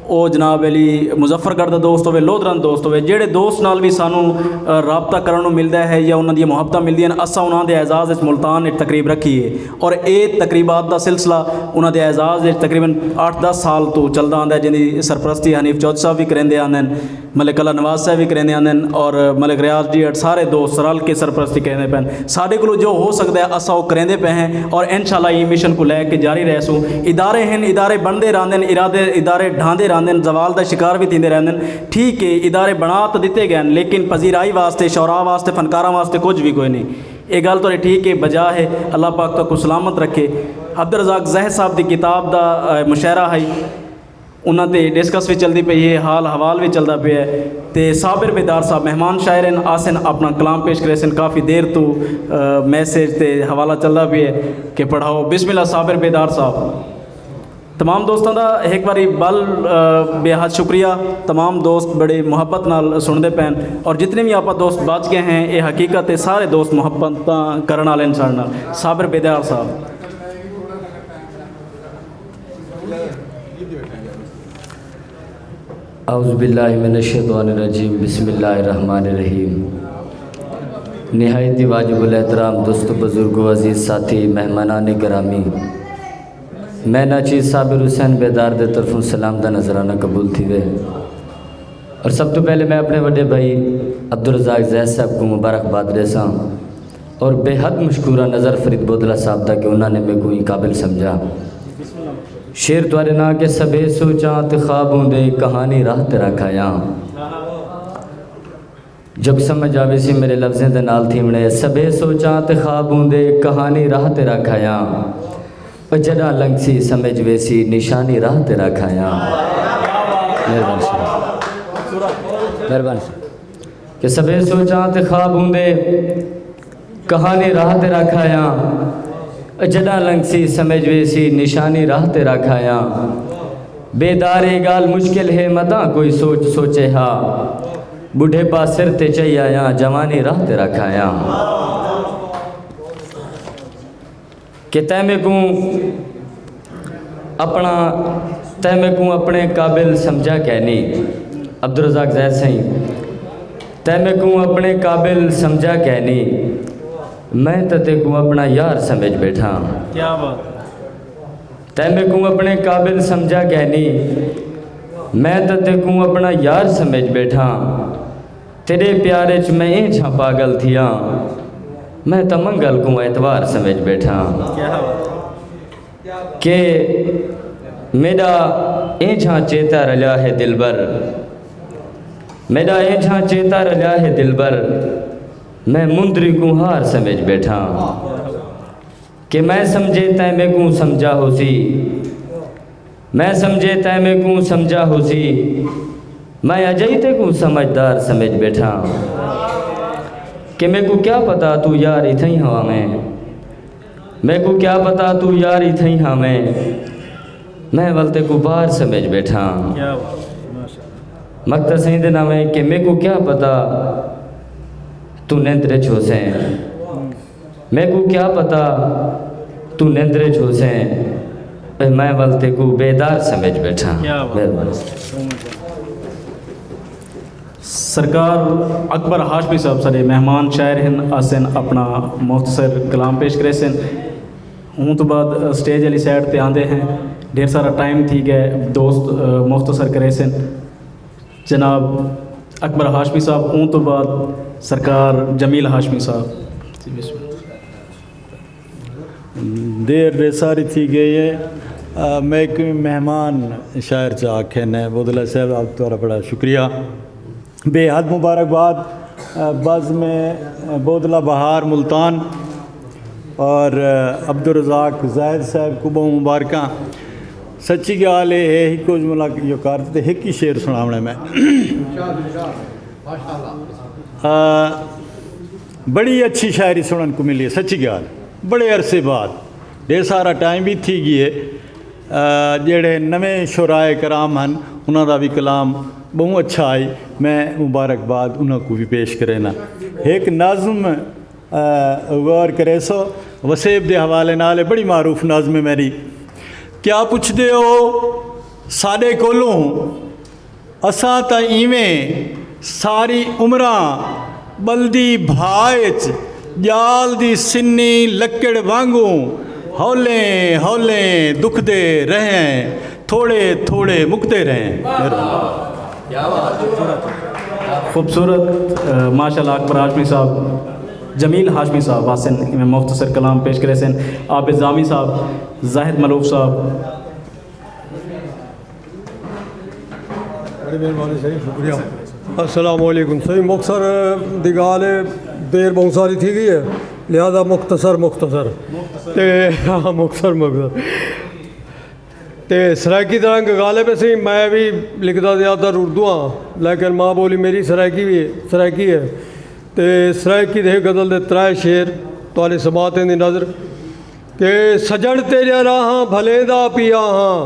او جناب علی مظفر گڑھ دا دوست ہووے، لودھراں دا دوست ہووے، جیڑھے دوست نال وی سانوں، اے، رابطہ کرݨ نوں ملدا ہے یا انہاں دیاں محبتاں ملدیاں ہن، اساں انہاں دے اعزاز وچ ملتان وچ تقریب رکھی ہے۔ اور اے تقریبات دا سلسلہ انہاں دے اعزاز وچ تقریباً اٹھ دس سال توں چلدا آندا ہے، جیندی سرپرستی حنیف چودھری صاحب وی کریندے آندے ہن، ملک اللہ نواز صاحب وی کریندے آندے ہن، اور ملک ریاض ڈیہڑ، سارے دوست رل کے سرپرستی کریندے پئے ہن۔ ساݙے کولوں جو ہو سڳدا ہے، اساں او کریندے پئے ہیں، اور انشاءاللہ ایں مشن کوں لے کے جاری رہسوں۔ ادارے ہن، ادارے بݨدے رہندے ہن، ارادے، ادارے ڈھاندے رہندے ہن، زوال دا شکار وی تھیندے رہندے ہن۔ ٹھیک ہے، ادارے بݨا تاں ݙتے ڳئے ہن، لیکن پذیرائی واسطے، شعراء واسطے، فنکاراں واسطے کجھ وی کوئی نہیں۔ اے ڳالھ تہاݙی ٹھیک ہے، بجا ہے، اللہ پاک تہاکوں سلامت رکھے۔ عبدالرزاق زاہد صاحب دی کتاب دا، اے، مشاعرہ ہئی۔ انہاں تے ڈسکس وی چلدی پئی ہے، حال حوال وی چلدا پیا ہے۔ تے صابر بیدار صاحب مہمان شاعر ہن، آسن اپݨا کلام پیش کریسن۔ کافی دیر توں میسج تے حوالہ چلدا پیا ہے کہ پڑھاؤ۔ بسم اللہ صابر بیدار صاحب۔ تمام دوستاں دا ہک واری ٻل ٻیا ہتھ شکریہ۔ تمام دوست بڑی محبت نال سݨدے پئن، اور جتنے وی آپاں دوست بچ ڳئے ہیں، اے حقیقت ہے، سارے دوست محبتاں کرݨ والے ہن ساݙے نال۔ صابر بیدار صاحب۔ اعوذ باللہ من الشیطان الرجیم، بسم اللہ الرحمن الرحیم۔ نہایت ہی واجب الاحترام دوستو، بزرگو، عزیز ساتھی، مہمانان گرامی، میں ناچیز صابر حسین بیدار دے طرفوں سلام دا نذرانہ قبول تھیوے۔ اور سب توں پہلے میں اپݨے وݙے بھائی عبدالرزاق زید صاحب کوں مبارکباد ݙیساں اور بے حد مشکور ہاں نذر فرید بودلہ صاحب دا کہ انہاں نے میکوں ایں قابل سمجھا۔ شعر تہاݙے ناں کہ سبھے سوچاں تے خواب ہوندے کہانی راہ تے رکھ آیاں۔ جب سمجھ آویسی میݙے لفظیں دے نال تھیوݨے، سبھے سوچاں تے خواب ہوندے کہانی راہ تے رکھ آیاں۔ او جݙاں لنگھسی سمجھ ویسی نشانی راہ تے رکھ آیاں۔ مہربانی سر، مہربانی سر۔ کہ سبھے سوچاں تے خواب ہوندے کہانی راہ تے رکھ آیاں۔ او جݙاں لنگھسی سمجھ ویسی نشانی راہ تے رکھ آیاں۔ بیدار اے ڳالھ مشکل ہے، متاں کوئی سوچ سوچے ہا۔ ٻڈھیپا سر تے چئی آیاں، جوانی راہ تے رکھ آیاں۔ کہ تیں میکوں اپݨا، تیں میکوں اپݨے قابل سمجھا کینی۔ عبدالرزاق زید سئیں، تیں میکوں اپݨے قابل سمجھا کینی، میں تاں تیکوں اپݨا یار سمجھ ٻیٹھاں۔ کیا بات۔ تیں میکوں اپݨے قابل سمجھا کینی، میں تاں تیکوں اپݨا یار سمجھ ٻیٹھاں۔ تیݙے پیار اچ میں اینجھاں پاڳل تھیاں، میں تاں منگل کوں اتوار سمجھ ٻیٹھاں۔ کیا بات۔ کہ میݙا اینجھاں چیتا رلیا ہے دلبر، میݙا اینجھاں چیتا رلیا ہے دلبر، میں مندری کوں ہار سمجھ ٻیٹھاں۔ کہ میں سمجھے تیں میکوں سمجھا ہوسی، میں سمجھے تیں میکوں سمجھا ہوسی، میں اجئی تیکوں سمجھدار سمجھ ٻیٹھاں۔ کہ میکوں کیا پتہ توں یار اتھائیں ہاویں، میکوں کیا پتہ توں یار اتھائیں ہاویں، میں ول تیکوں بار سمجھ ٻیٹھاں۔ کیا بات۔ ماشاءاللہ۔ مقطع سئیں دے ناویں کہ میکوں کیا پتہ توں نندر اچ ہوسیں، میکوں کیا پتہ توں نندر اچ ہوسیں، اے میں ول تیکوں بیدار سمجھ ٻیٹھاں۔ کیا بات۔ مہربانی۔ سرکار اکبر ہاشمی صاحب ساݙے مہمان شاعر ہن، آسن اپݨا مختصر کلام پیش کریسن۔ اوں توں بعد سٹیج والی سائیڈ تے آندے ہیں، ڈھیر سارا ٹائم تھی ڳئے، دوست مختصر کریسن۔ جناب اکبر ہاشمی صاحب، اوں توں بعد سرکار جمیل ہاشمی صاحب۔ جی، بسم اللہ۔ دیر ݙے ساری تھی ڳئی ہے۔ آ، میں ہک مہمان شاعر چا آکھے نے، بودلہ صاحب، آپ تہاݙا بڑا شکریہ۔ بے حد مبارکباد، آ، بزم بودلہ بہار ملتان اور، آ، عبدالرزاق زاہد صاحب کوں ٻہوں مبارکاں۔ سچی ڳالھ اے ہے، ہکو جملہ جو کر تے ہک ہی شعر سݨاوݨے میں۔ آ، بڑی اچھی شاعری سݨݨ کوں ملی ہے، سچی ڳالھ۔ بڑے عرصے بعد، ݙے سارا ٹائم وی تھی ڳئے۔ آ، جیڑھے نویں شعراء کرام ہن، انہاں دا وی کلام ٻہوں اچھا ہئی۔ میں مبارکباد انہاں کوں وی پیش کرینداں۔ ہک نظم، آ، غور کریسو، وسیب دے حوالے نال ہے، بڑی معروف نظم ہے میݙی۔ کیا پچھدے ہو ساݙے کولوں؟ اساں تاں ایویں ساری عمراں ٻلدی بھاہ اچ ڄال دی سنی لکڑ وانگوں ہولیں ہولیں دکھدے رہے ہیں، تھوڑے تھوڑے مکدے رہے ہیں۔ خوبصورت، آ، ماشاءاللہ اکبر ہاشمی صاحب، جمیل ہاشمی صاحب آسن ایویں مختصر کلام پیش کریسن، عابد زامی صاحب، زاہد ملوف صاحب۔ بڑی مہربانی سائیں، شکریہ۔ السلام علیکم سائیں، مختصر دی ڳالھ ہے، دیر ٻہوں ساری تھی ڳئی ہے، لہذا مختصر مختصر تے ہاں، مختصر مختصر۔ تے سرائیکی دا رنگ غالب ہے سی۔ میں بھی لکھدا زیادہ تر اردو ہاں، لیکن ماں بولی میری سرائیکی بھی ہے، سرائیکی ہے۔ تے سرائیکی دے غزل دے ترائے شعر تہاݙے سماعتیں دی نذر کہ سڄݨ تیݙیاں راہاں بھلیندا پیا ہاں،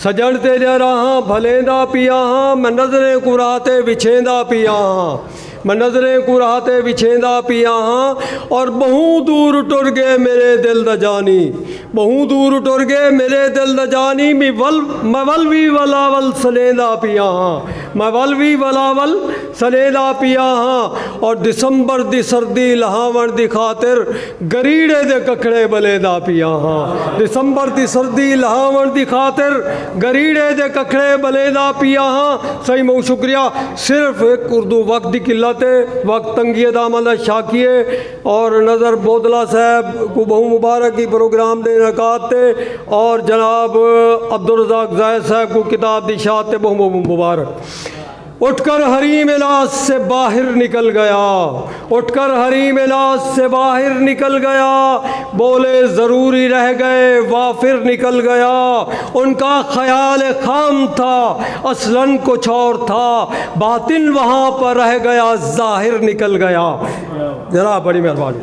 سڄݨ تیݙیاں راہاں بھلیندا پیا ہاں، میں نظریں کوں راہ تے وچھیندا پیا ہاں، میں نظریں کوں راہ تے وچھیندا پیا ہاں، اور ٻہوں دور ٹر ڳئے میݙے دل دا جانی، ٻہوں دور ٹر ڳئے میݙے دل دا جانی، میں ول، میں ول وی ولا ول سݙیندا پیا ہاں، میں ول وی ولا ول سݙیندا پیا ہاں، اور دسمبر دی سردی لہاوݨ دی خاطر گریڑے دے ککھڑے ٻلیندا پیا ہاں، دسمبر دی سردی لہاوݨ دی خاطر گریڑے دے ککھڑے ٻلیندا پیا ہاں۔ سائیں ٻہوں شکریہ، صرف ہک اردو وقت دی قلت ہے، وقت تنگی ہے، دامن دا شاکی ہے، اور نذر بودلا صاحب کوں ٻہوں مبارک دی پروگرام دے انعقاد تے، اور جناب عبدالرزاق زاہد صاحب کوں کتاب دی اشاعت تے ٻہوں ٻہوں مبارک۔ اٹھ کر حریم ناز سے باہر نکل گیا، اٹھ کر حریم ناز سے باہر نکل گیا، بولے ضروری رہ گئے وافر نکل گیا، ان کا خیال خام تھا، اصلاً کچھ اور تھا، باطن وہاں پر رہ گیا، ظاہر نکل گیا۔ جناب، بڑی مہربانی۔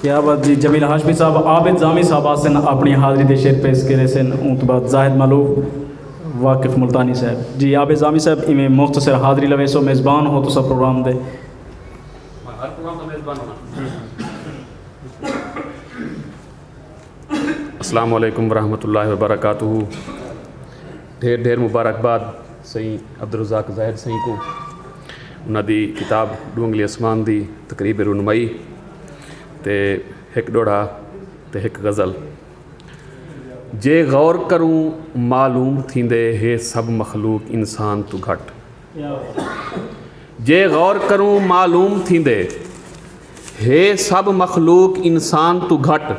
کیا بات جی، جمیل ہاشمی صاحب، عابد زامی صاحب آسن اپݨی حاضری دے شعر پیش کرے سن، اوں توں بعد زاہد مالوف، واقف ملتانی صاحب۔ جی عابد زامی صاحب، ایویں مختصر حاضری لویسو، میزبان ہو تساں پروگرام دے۔ السلام علیکم ورحمۃ اللہ وبرکاتہ۔ ڈھیر ڈھیر مبارکباد سئیں عبدالرزاق زاہد سئیں کوں، انہاں دی کتاب ݙو انگلی اسمان دی تقریب رونمائی تے ہک ݙوہڑا تے ہک غزل۔ جے غور کروں معلوم تھیندے ہے سب مخلوق انسان توں گھٹ۔ جے غور کروں معلوم تھیندے ہے سب مخلوق انسان توں گھٹ۔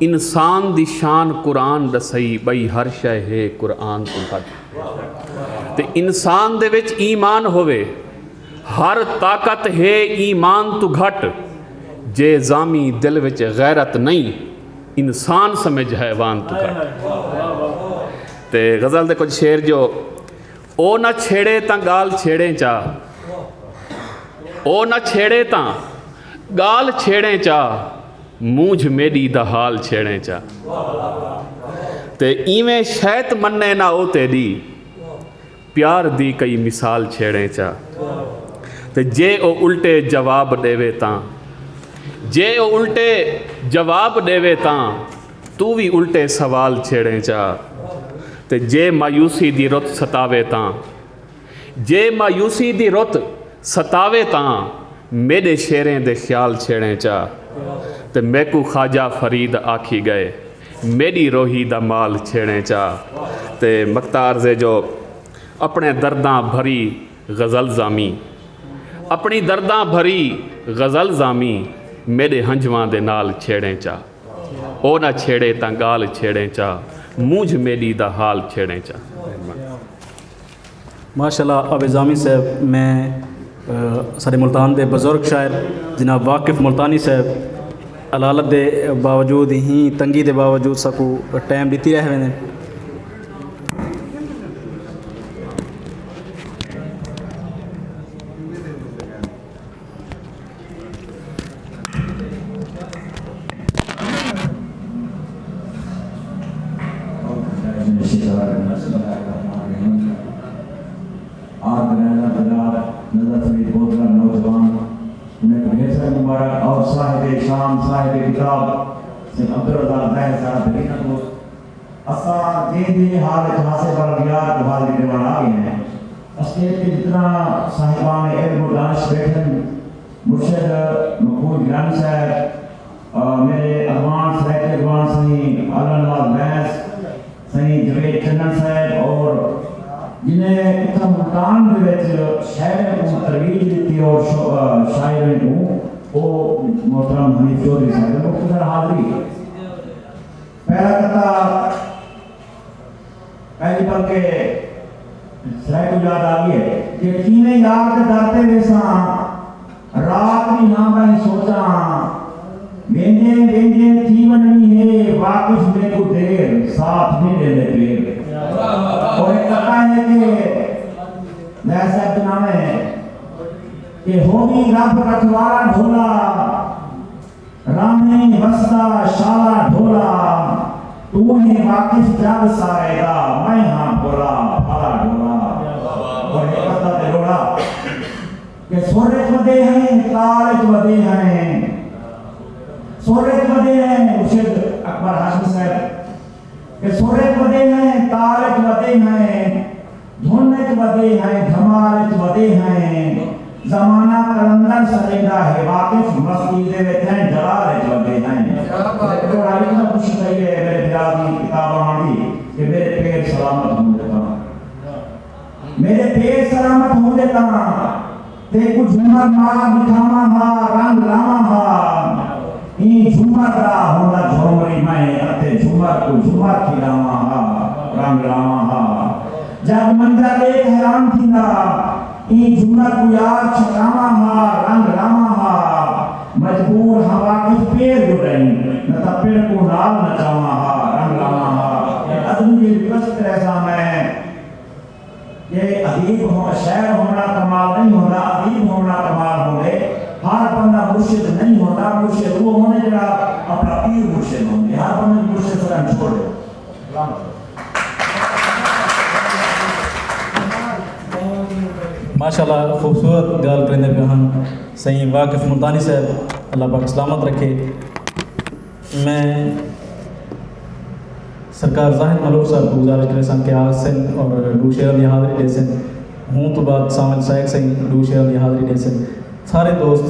انسان دی شان قرآن ݙسائی، ٻئی ہر شے ہے قرآن توں گھٹ۔ تے انسان دے وچ ایمان ہووے، ہر طاقت ہے ایمان توں گھٹ۔ جے زامی دل وچ غیرت نئیں، انسان سمجھ حیوان توں گھٹ۔ تے غزل دے کچھ شعر جو، او نہ چھیڑے تاں ڳالھ چھیڑیں چا، او نہ چھیڑے تاں ڳالھ چھیڑیں چا، مونجھ میݙی دا حال چھیڑیں چا۔ تے ایویں شیت منے نہ او تیݙی، پیار دی کئی مثال چھیڑیں چا۔ تے جے او الٹے جواب ݙیوے تاں، جے او الٹے جواب ݙیوے تاں، توں وی الٹے سوال چھیڑیں چا۔ تے جے مایوسی دی رت ستاوے تاں، جے مایوسی دی رت ستاوے تاں، میݙے شعریں دے خیال چھیڑیں چا۔ تے میکوں خواجہ فرید آکھی ڳئے، میݙی روہی دا مال چھیڑیں چا۔ تے مکتار زے جو اپݨے درداں بھری غزل زامی، اپݨی درداں بھری غزل زامی، میݙے ہنجواں دے نال چھیڑیں چا۔ او نہ چھیڑے تاں ڳالھ چھیڑیں چا، مونجھ میݙی دا حال چھیڑیں چا۔ ماشاءاللہ عابد زامی صاحب، میں، آ، ساݙے ملتان دے بزرگ شاعر جناب واقف ملتانی صاحب علالت دے باوجود، ہیں تنگی دے باوجود ساکوں ٹائم ݙتی رہ ویندے۔ آرگنائزر جناب نظر فرید بودلر نوجوان، انہیں کو ڈھیر ساری مبارک، اور صاحب شام، صاحب کتاب سید عبدالرزاق زاہد صاحب، بہترین دوست۔ اساں جیندے حال وچ ہاسے، پر اگیار کوں حال ݙیوݨ آ ڳئے ہیں۔ اسٹیج تے جتنا صاحبان علم و دانش بیٹھن، مرشد مقبول گیلانی صاحب، آ، میݙے اڳواݨ، سرائیکی اڳواݨ سئیں آلہ نواز بینس، سئیں جاوید چنن صاحب، اور جنہیں اتھاں ملتان دے وچ شاعریں کوں ترویج ݙتی اور شو-، آ، شاعریں کوں، او محترم حنیف چوہدری صاحب، مختصر حاضری۔ پہلا قطعہ، پہلی بلکہ سرائیکو یاد آ ڳئی ہے کہ کیویں یار دے در تے ویساں، رات ݙینہاں میں سوچاں، ویندیں ویندیں تھی ونڄݨی ہے واقف میکوں دیر، ساتھ نہیں ݙیندے پئے۔ اور ایک پتہ ہے کہ میں صاحب کے نام ہے کہ ہووی رب رکھوالا ڈھولا، راہیں وسدا شالا ڈھولا، توں ہیں واقف جگ سارے دا، میں ہاں بھولا بھالا ڈھولا۔ اور ایک پتہ تے ݙوہڑا کہ سر اچ ودے ہیں، تال اچ ودے ہیں، سر اچ ودے ہیں، مرشد اکبر ہاشمی صاحب، کہ سر اچ ودے ہیں، تال اچ ودے ہیں، دھن اچ ودے ہیں، دھمال اچ ودے ہیں، زمانہ قلندر سݙیندا ہے واقف، مستی دے وچ ہیں، جلال اچ ودے ہیں۔ تے ݙوہڑا اتنا خوش تھئی ہے میرے بھرا دی کتاب آوݨ دی کہ میرے پیر سلامت ہوندے تاں۔ میرے پیر سلامت ہوندے تاں تیکوں جھمر مار ݙکھاواں ہا، رنگ لاواں ہا۔ ایں جھمر دا ہوندا جھومری میں، اتے جھمر کوں جھمر کھݙاواں ہا، رنگ لاواں ہا۔ جڳ منظر ݙیکھ حیران تھیندا، ایں جھمر کوں یار چھکاواں ہا، رنگ لاواں ہا۔ مجبور ہاں واقف پیر جو ݙئیں، نہ تاں پڑ کوں نال نچاواں ہا، رنگ لاواں ہا۔ اے ادبی دی ریکویسٹ کریساں میں۔ کہ ادیب ہو، شاعر ہووݨ کمال نہیں ہوندا، ادیب ہووݨ کمال ہوندے۔ ہر بندہ مرشد نہیں ہوندا، مرشد او ہوندے جیڑھا اپݨا پیر مرشد ہوندے۔ ہر بندے کوں مرشد سݙݨ چھوڑ ݙیو۔ ماشاءاللہ، خوبصورت ڳالھ کریندے پئے ہن سئیں واقف ملتانی صاحب، اللہ پاک سلامت رکھے۔ میں سرکار زاہد ملوک صاحب کوں گزارش کریساں کہ آسن اور ݙو شعراں دی حاضری ݙیسن۔ ہوں توں بعد سامل سائیک سئیں ݙو شعراں دی حاضری ݙیسن۔ سارے دوست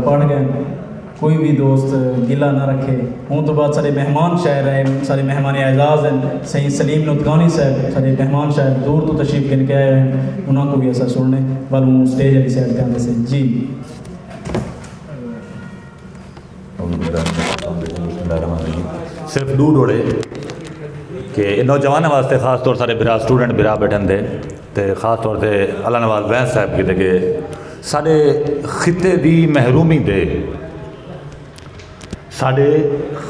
پڑھ ڳئن، کوئی وی دوست گلہ نہ رکھے۔ ہوں توں بعد ساݙے مہمان شاعر آئے، ساݙے مہمان اعزاز ہن سئیں سلیم نطقانی صاحب، ساݙے مہمان شاعر دور توں تشریف گھن کے آئے ہوئے ہن، انہاں کوں وی اساں سݨنے ول ہوں سٹیج آلی سائیڈ تے آندے سئیں جی۔ صرف ݙو ݙوہڑے کہ نوجواناں واسطے خاص طور سارے بھرا سٹوڈنٹ بھرا ٻیٹھن دے تے خاص طور تے اللہ نواز بینس صاحب کیتے کہ ساݙے خطے دی محرومی دے ساݙے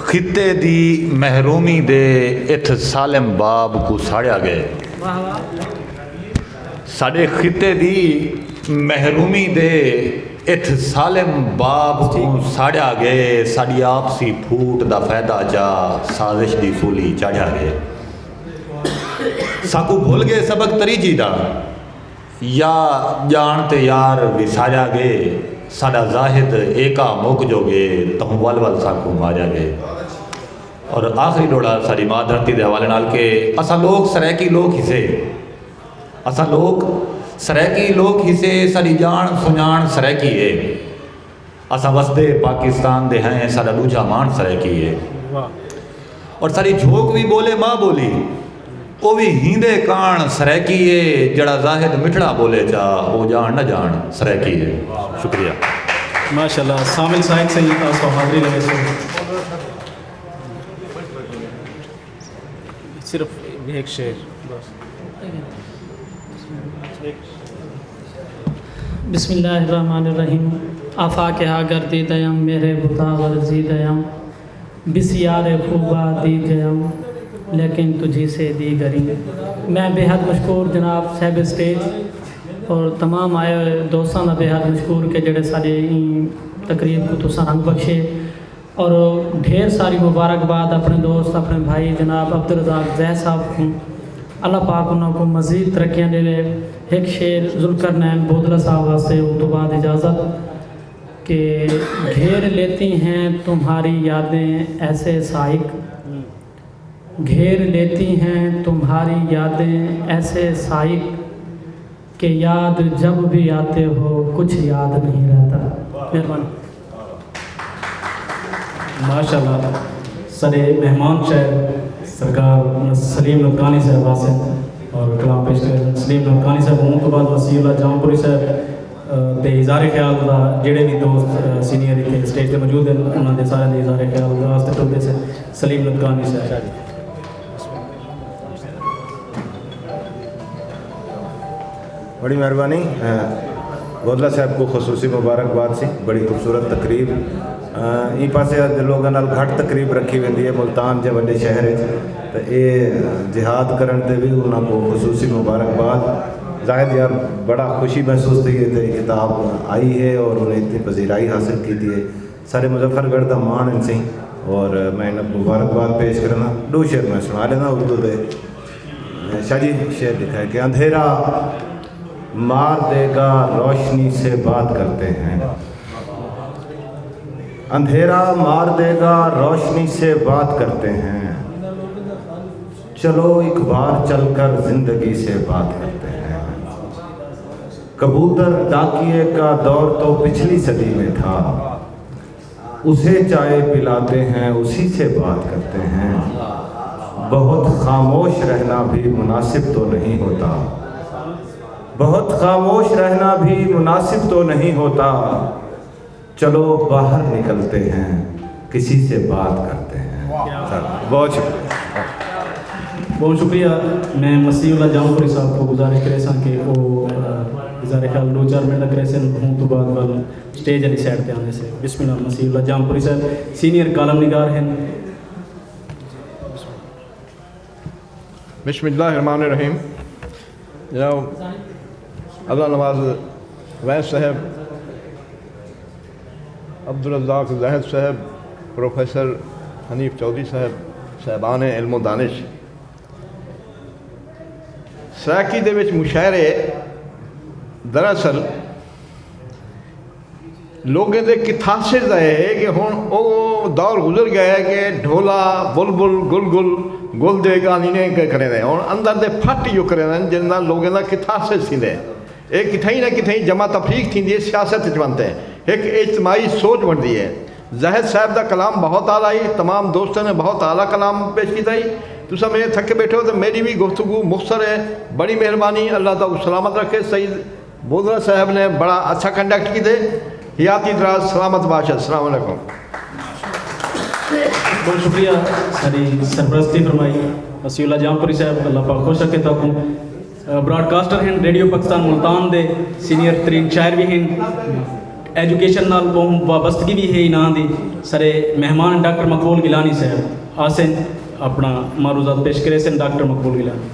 خطے دی محرومی دے اتھ سالم باب کوں ساڑیا ڳئے۔ ساݙے خطے دی محرومی دے اتھ سالم باب کوں ساڑیا ڳئے، ساݙی آپسی پھوٹ دا فیدہ چا سازش دی سولی چاڑھیا ڳئے۔ ساکوں بھل ڳئے سبق تریجھی دا، یا ڄاݨ تے یار وساریا ڳئے، ساݙا زاہد ایکا مک جو ڳئے، تہوں ول ول ساکوں ماریا ڳئے۔ اور آخری ݙوہڑا ساݙی ماء دھرتی دے حوالے نال کہ اساں لوک سرائیکی لوک ہیسے۔ اساں لوک سرائیکی لوک ہیسے، ساݙی ڄاݨ سنڄاݨ سرائیکی ہے۔ اساں وسدے پاکستان دے ہیں، ساݙا ݙوجھا ماݨ سرائیکی ہے۔ اور ساݙی جھوک وی ٻولے ماء ٻولی، او وی ہیندے کاݨ سرائیکی ہے، جیڑھا زاہد مٹھڑا ٻولے چا، او ڄاݨ نہ ڄاݨ سرائیکی ہے۔ شکریہ۔ ماشاءاللہ سامل سائیک سئیں آسو حاضری لویسوں۔ صرف ہک شعر بس۔ بسم اللہ الرحمن الرحیم۔ آفاق ہا گردیدہ یم، مہر بتا ورزیدہ یم، بسیار خوبا دیدہ یم، لیکن تجھی سے دیگریں۔ میں بے حد مشکور جناب صاحب اسٹیج اور تمام آئے ہوئے دوستاں دا بے حد مشکور کہ جڑے ساڈے ایں تقریب کوں تساں رنگ بخشے۔ اور ڈھیر ساری مبارکباد اپݨے دوست، اپݨے بھائی جناب عبدالرزاق زیہ صاحب کوں۔ اللہ پاک انہاں کوں مزید ترقیاں ݙیوے۔ ہک شعر ذوالقرنین بودلہ صاحب واسطے، اوں توں بعد اجازت۔ کہ گھیر لیتی ہیں تمہاری یادیں ایسے سائیک، گھیر لیتی ہیں تمہاری یادیں ایسے سائیک، کہ یاد جب بھی آتے ہو کچھ یاد نہیں رہتا۔ مہربانی۔ ماشاءاللہ ساݙے مہمان شاعر سرکار سلیم نطقانی صاحب آسن اور کلام پیش کرے سلیم نطقانی صاحب، اوں توں بعد وصی اللہ جام پوری صاحب تے اظہار خیال دا جیڑھے وی دوست سینئر اتھے سٹیج تے موجود ہن انہاں دے سارے دے اظہار خیال واسطے ٹردے سے سلیم نطقانی صاحب۔ بڑی مہربانی۔ بودلا صاحب کوں خصوصی مبارکباد سی، بڑی خوبصورت تقریب۔ ایں پاسے دے لوگاں نال گھٹ تقریب رکھی ویندی ہے ملتان جیہے وݙے شہر اچ، تاں اے جہاد کرݨ تے وی انہاں کوں خصوصی مبارکباد۔ زاہد یار، بڑا خوشی محسوس تھئی ہے تیݙی کتاب آئی ہے اور انہیں اتنی پذیرائی حاصل کیتی ہے۔ سارے مظفر گڑھ دا ماݨ ہن سئیں، اور میں انہاں کوں مبارکباد پیش کرنا۔ ݙو شعر میں سݨا ݙینا اردو دے۔ شاہ جی، شعر لکھا ہے کہ اندھیرا مار دے گا روشنی سے بات کرتے ہیں، اندھیرا مار دے گا روشنی سے بات کرتے ہیں، چلو ایک بار چل کر زندگی سے بات کرتے ہیں۔ کبوتر ڈاکیے کا دور تو پچھلی صدی میں تھا، اسے چائے پلاتے ہیں، اسی سے بات کرتے ہیں۔ بہت خاموش رہنا بھی مناسب تو نہیں ہوتا، بہت خاموش رہنا بھی مناسب تو نہیں ہوتا، چلو باہر نکلتے ہیں، کسی سے بات کرتے ہیں۔ سر، بہت شکریہ۔ بہت شکریہ۔ میں مسیح اللہ جام پوری صاحب کوں گزارش کریساں کہ او اظہار خیال ݙو چار منٹ دا کریسن، ہوں توں بعد ول سٹیج آلی سائیڈ تے آندے سے۔ بسم اللہ۔ مسیح اللہ جام پوری صاحب سینئر کالم نگار ہن۔ بسم اللہ الرحمن الرحیم۔ جناب، اللہ نواز ویس صاحب، عبدالرزاق زاہد صاحب، پروفیسر حنیف چوہدری صاحب، صاحبان علم و دانش، سرائیکی دے وچ مشاعرے دراصل لوگیں دے کتھاسے دا اے ہے کہ ہݨ او دور گزر ڳیا ہے کہ ڈھولا، بلبل، گل گل، گل دے ڳالھیں نئیں کریندے، ہݨ اندر دے پھٹ ایہو کریندن جنہاں لوگیں دا کتھاسے تھیندے۔ اے کتھائیں نہ کتھائیں جمع تفریق تھیندی ہے، سیاست اچ ونڄ تے ہک اجتماعی سوچ بݨدی ہے۔ زاہد صاحب دا کلام بہت اعلیٰ ہئی، تمام دوستاں نے بہت اعلیٰ کلام پیش کیتا ہئی۔ تساں میں تھکے ٻیٹھے ہو تے میݙی وی گفتگو مختصر ہے۔ بڑی مہربانی، اللہ تہاکوں سلامت رکھے۔ سید بودلا صاحب نے بڑا اچھا کنڈکٹ کیتے۔ حیاتی دراز، سلامت باشد۔ السلام علیکم۔ بہت شکریہ، ساری سرپرستی فرمائی وصی اللہ جام پوری صاحب، اللہ پاک خوش رکھے تہاکوں۔ براڈ کاسٹر ہن ریڈیو پاکستان ملتان دے، سینئر ترین شاعر وی ہن، ایجوکیشن نال بہوں وابستگی وی ہے انہاں دی۔ سارے مہمان ڈاکٹر مقبول گیلانی صاحب آسن اپنا معروضات پیش کریسن۔ ڈاکٹر مقبول گیلانی۔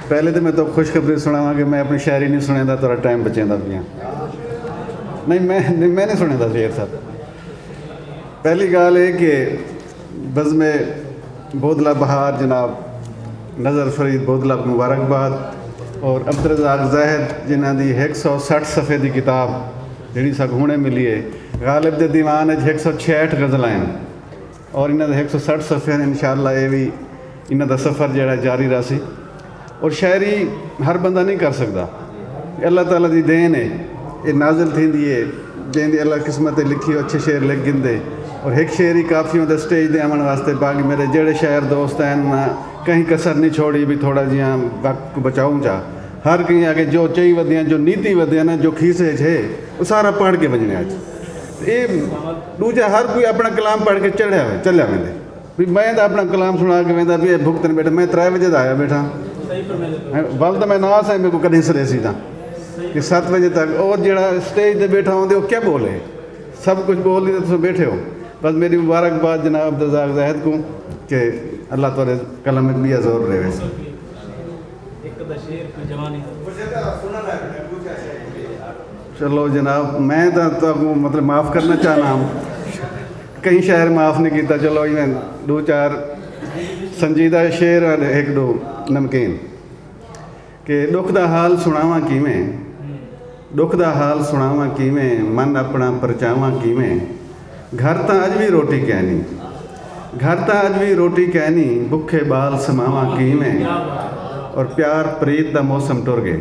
پہلے تے میں تہاکوں خوشخبری سݨاواں کہ میں اپݨی شاعری نی سݨیندا، تہاݙا ٹائم بچیندا پیاں۔ نئیں، میں نئیں، میں نی سݨیندا شعر سر۔ پہلی ڳالھ اے کہ بزم بودلہ بہار جناب نذر فرید بودلہ کوں مبارکباد، اور عبدالرزاق زاہد جنہاں دی ہک سو سٹھ صفحے دی کتاب جیڑھی ساکوں ہݨے ملی اے، غالب دے دیوان اچ ہک سو چھیہٹھ غزلاں ہن۔ اور انہاں دے ہک سو سٹھ صفحے ہن، انشاءاللہ اے وی انہاں دا سفر جیڑھا جاری رہسی۔ اور شاعری ہر بندہ نئیں کر سڳدا، اے اللہ تعالیٰ دی دین اے، اے نازل تھیندی اے، جیندی اللہ قسمت اچ لکھی او اچھے شعر لکھ گھندے۔ اور ہک شعر ای کافی ہوندا سٹیج تے آوݨ واسطے۔ باقی میݙے جیڑھے شاعر دوست ہن انہاں کہیں کسر نئیں چھوڑی، وی تھوڑا جیہاں وقت کوں بچاؤں چا۔ ہر کہیں آکھے جو چئی ودیاں، جو نیتی ودیاں نا، جو کھیسے اچ ہے، او سارا پڑھ کے ونڄݨے اچ۔ اے ݙوجھا ہر کوئی اپݨا کلام پڑھ کے چڑھیا ہوئے، چلیا ویندے۔ وی میں تاں اپݨا کلام سݨا کے ویندا پیا، بھگتن ٻیٹھا، میں ترے وڄے دا آیا ٻیٹھاں۔ ول تاں میں نہ سئیں میکوں کݙیں سݙیسی تاں کہ ست وڄے تک۔ او جیڑھا سٹیج تے ٻیٹھا ہوندے، او کیا ٻولے؟ سب کجھ ٻول ݙیندے، تساں ٻیٹھے ہو۔ بس میݙی مبارکباد جناب عبدالرزاق زاہد کوں کہ اللہ تہاݙے قلم اچ ٻیا زور ݙیوے۔ چلو جناب، میں تاں تہاکوں مطلب معاف کرݨا چاہنا ہم، کہیں شاعر معاف نئیں کیتا۔ چلو ایویں ݙو چار سنجیدہ شعر تے ہک ݙو نمکین۔ کہ ݙکھ دا حال سݨاواں کیویں، ݙکھ دا حال سݨاواں کیویں، من اپݨا پرچاواں کیویں۔ گھر تاں اڄ وی روٹی کینی، گھر تاں اڄ وی روٹی کینی، بکھے ٻال سماواں کیویں۔ اور پیار پریت دا موسم ٹر ڳئے،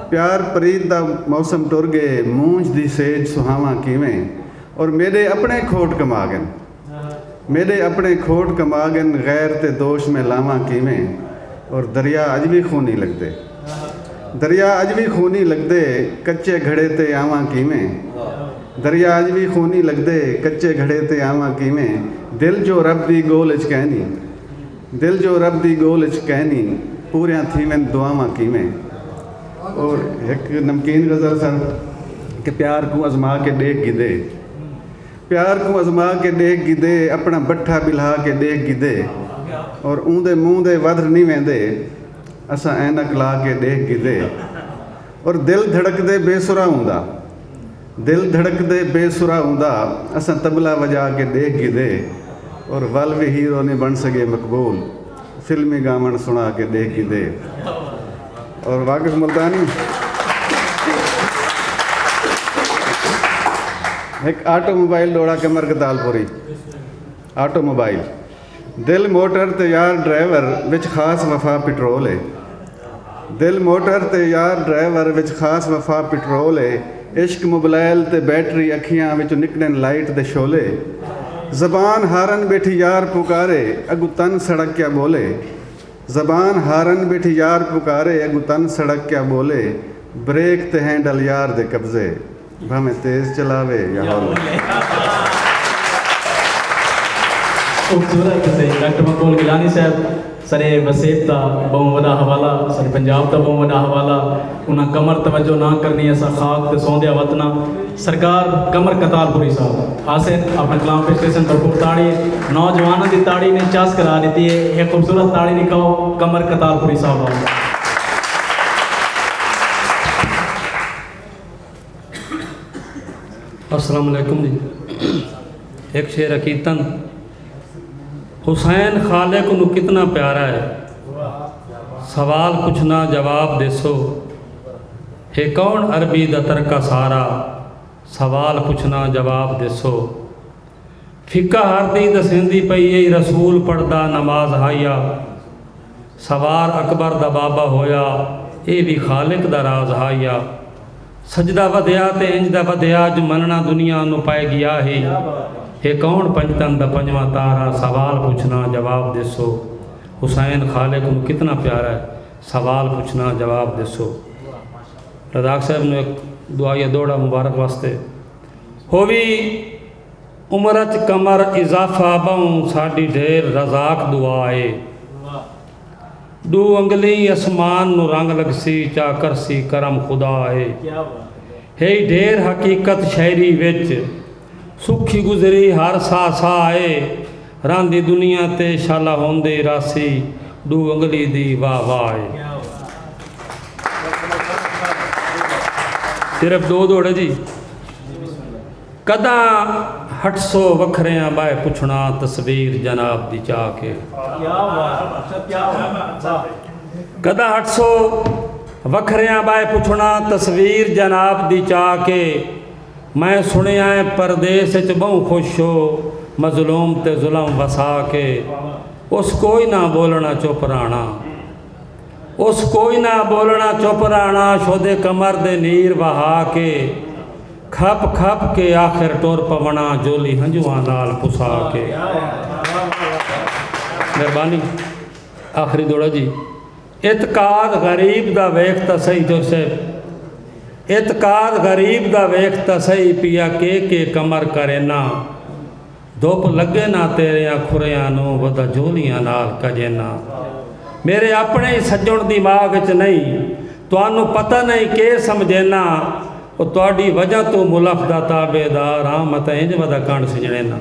پیار پریت دا موسم ٹر ڳئے، مونجھ دی سیج سہاواں کیویں۔ اور میݙے اپݨے کھوٹ کما ڳن، میݙے اپݨے کھوٹ کما ڳن، غیر تے دوش میں لاواں کیویں۔ اور دریا اڄ وی خونی لڳدے، دریا اڄ وی خونی لڳدے، کچے گھڑے تے آواں کیویں۔ دریا اڄ وی خونی لڳدے، کچے گھڑے تے آواں کیویں۔ دل جو رب دی ڳول اچ کینی، دل جو رب دی ڳول اچ کینی، پوریاں تھیون دعاواں کیویں۔ اور ہک نمکین غزل سر کہ پیار کوں ازما کے ݙیکھ گھدے، پیار کوں ازما کے ݙیکھ گھدے، اپݨا بٹھا ٻلھا کے ݙیکھ گھدے، اور اوندے منہ دے ودھ نی ویندے، اساں عینک لا کے ݙیکھ گھدے، اور دل دھڑکدے بے سرا ہوندا، دل دھڑکدے بے سرا ہوندا، اساں طبلہ وڄا کے ݙیکھ گھدے، اور ول وی ہیرو نی بݨ سڳے مقبول، فلمی ڳاوݨ سݨا کے ݙیکھ گھدے۔ اور واقف ملتانی ہک آٹو موبائل ݙوہڑا قمر قتال پوری۔ Auto mobile. دل موٹر تے یار ڈرائیور، وچ خاص وفا پٹرول ہے۔ دل موٹر تے یار ڈرائیور، وچ خاص وفا پٹرول ہے۔ عشق موبلائل تے بیٹری، اکھیاں وچوں نکلن لائٹ دے شعلے۔ زبان ہارن ٻیٹھی یار پکارے، اڳوں تن سڑک کیا ٻولے۔ زبان ہارن ٻیٹھی یار پکارے، اڳوں تن سڑک کیا ٻولے۔ بریک تے ہینڈل یار دے قبضے، بھانویں تیز چلاوے یا ہولے۔ خوبصورت تے ڈاکٹر مقبول گیلانی صاحب، سارے وسیب دا ٻہوں وݙا حوالہ، سارے پنجاب دا ٻہوں وݙا حوالہ۔ انہاں قمر توجہ نہ کرنی، اساں خاک تے سوندیا وطناں۔ سرکار قمر قتال پوری صاحب حاضر، اپݨا کلام پیش کرسن، بھرپور تاڑی، نوجواناں دی تاڑی نے چس کرا ݙتی ہے۔ ہک خوبصورت تاڑی نکھاؤ قمر قتال پوری صاحب واسطے۔ السلام علیکم جی۔ ہک شعر عقیدتاً، حسین خالق نو کتنا پیارا ہے، سوال پچھنا جواب ݙیسو، ہے کون عربی دا ترکہ سارا، سوال پچھنا جواب ݙیسو۔ فقہ ہر دی ݙسیندی پئی اے، رسول پڑھدا نماز ہایا، سوار اکبر دا بابا ہویا، اے وی خالق دا راز ہایا۔ سجدہ ودھیا تے انج دا ودھیا جو منݨا دنیا نو پئے ڳیا ہے۔ ہے کون پنجتن دا پنجواں تارا، سوال پچھنا جواب ݙیسو۔ حسین خالق نو کتنا پیارا ہے، سوال پچھنا جواب ݙیسو۔ رزاق صاحب نو ہک دعائیہ دوہڑا مبارک واسطے۔ ہووی عمر اچ قمر اضافہ ٻہوں ساݙی ڈھیر رزاق دعا اے۔ ݙو انگلیں اسمان نو رنگ لڳسی، چا کرسی کرم خدا اے۔ ہئی ڈھیر حقیقت شاعری وچ، سکھی گزری ہر ساہ ساہ اے۔ راہندی دنیا تے شالا ہوندی راہسی، ݙو انگلی دی واہ واہ اے۔ صرف ݙو دوہڑے جی۔ کݙاں ہٹسو وکھریاں ٻائے پچھݨا، تصویر جناب دی چا کے۔ کیا بات، اچھا، کیا بات۔ کݙاں ہٹسو وکھریاں ٻائے پچھݨا، تصویر جناب دی چا کے۔ میں سݨیا ہے پردیس اچ ٻہوں خوش ہو، مظلوم تے ظلم وسا کے۔ اس کوئی نہ ٻولݨا چپ رہݨا۔ اس کوئی نہ ٻولݨا چپ رہݨا، شودے قمر دے نیر وہا کے، کھپ کھپ کے آخر ٹر پوݨا، جولی ہنجواں نال پسا کے۔ مہربانی۔ آخری دوہڑا جی۔ اعتقاد غریب دا ویکھ تاں سہی جوسف، اعتقاد غریب دا ویکھ تاں سہی، پیا کے کے قمر کرینا۔ دھپ لڳے نہ تیریاں کھریاں نوں، ودا جھولیاں نال کڄینا۔ میرے اپݨے ہی سڄݨ دماغ اچ نئیں، تہانوں پتہ نئیں کے سمجھینا۔ او تہاݙی وجہ توں ملخ دا تابعدار ہاں، میں تاں انج ودا کݨ سڄݨینا۔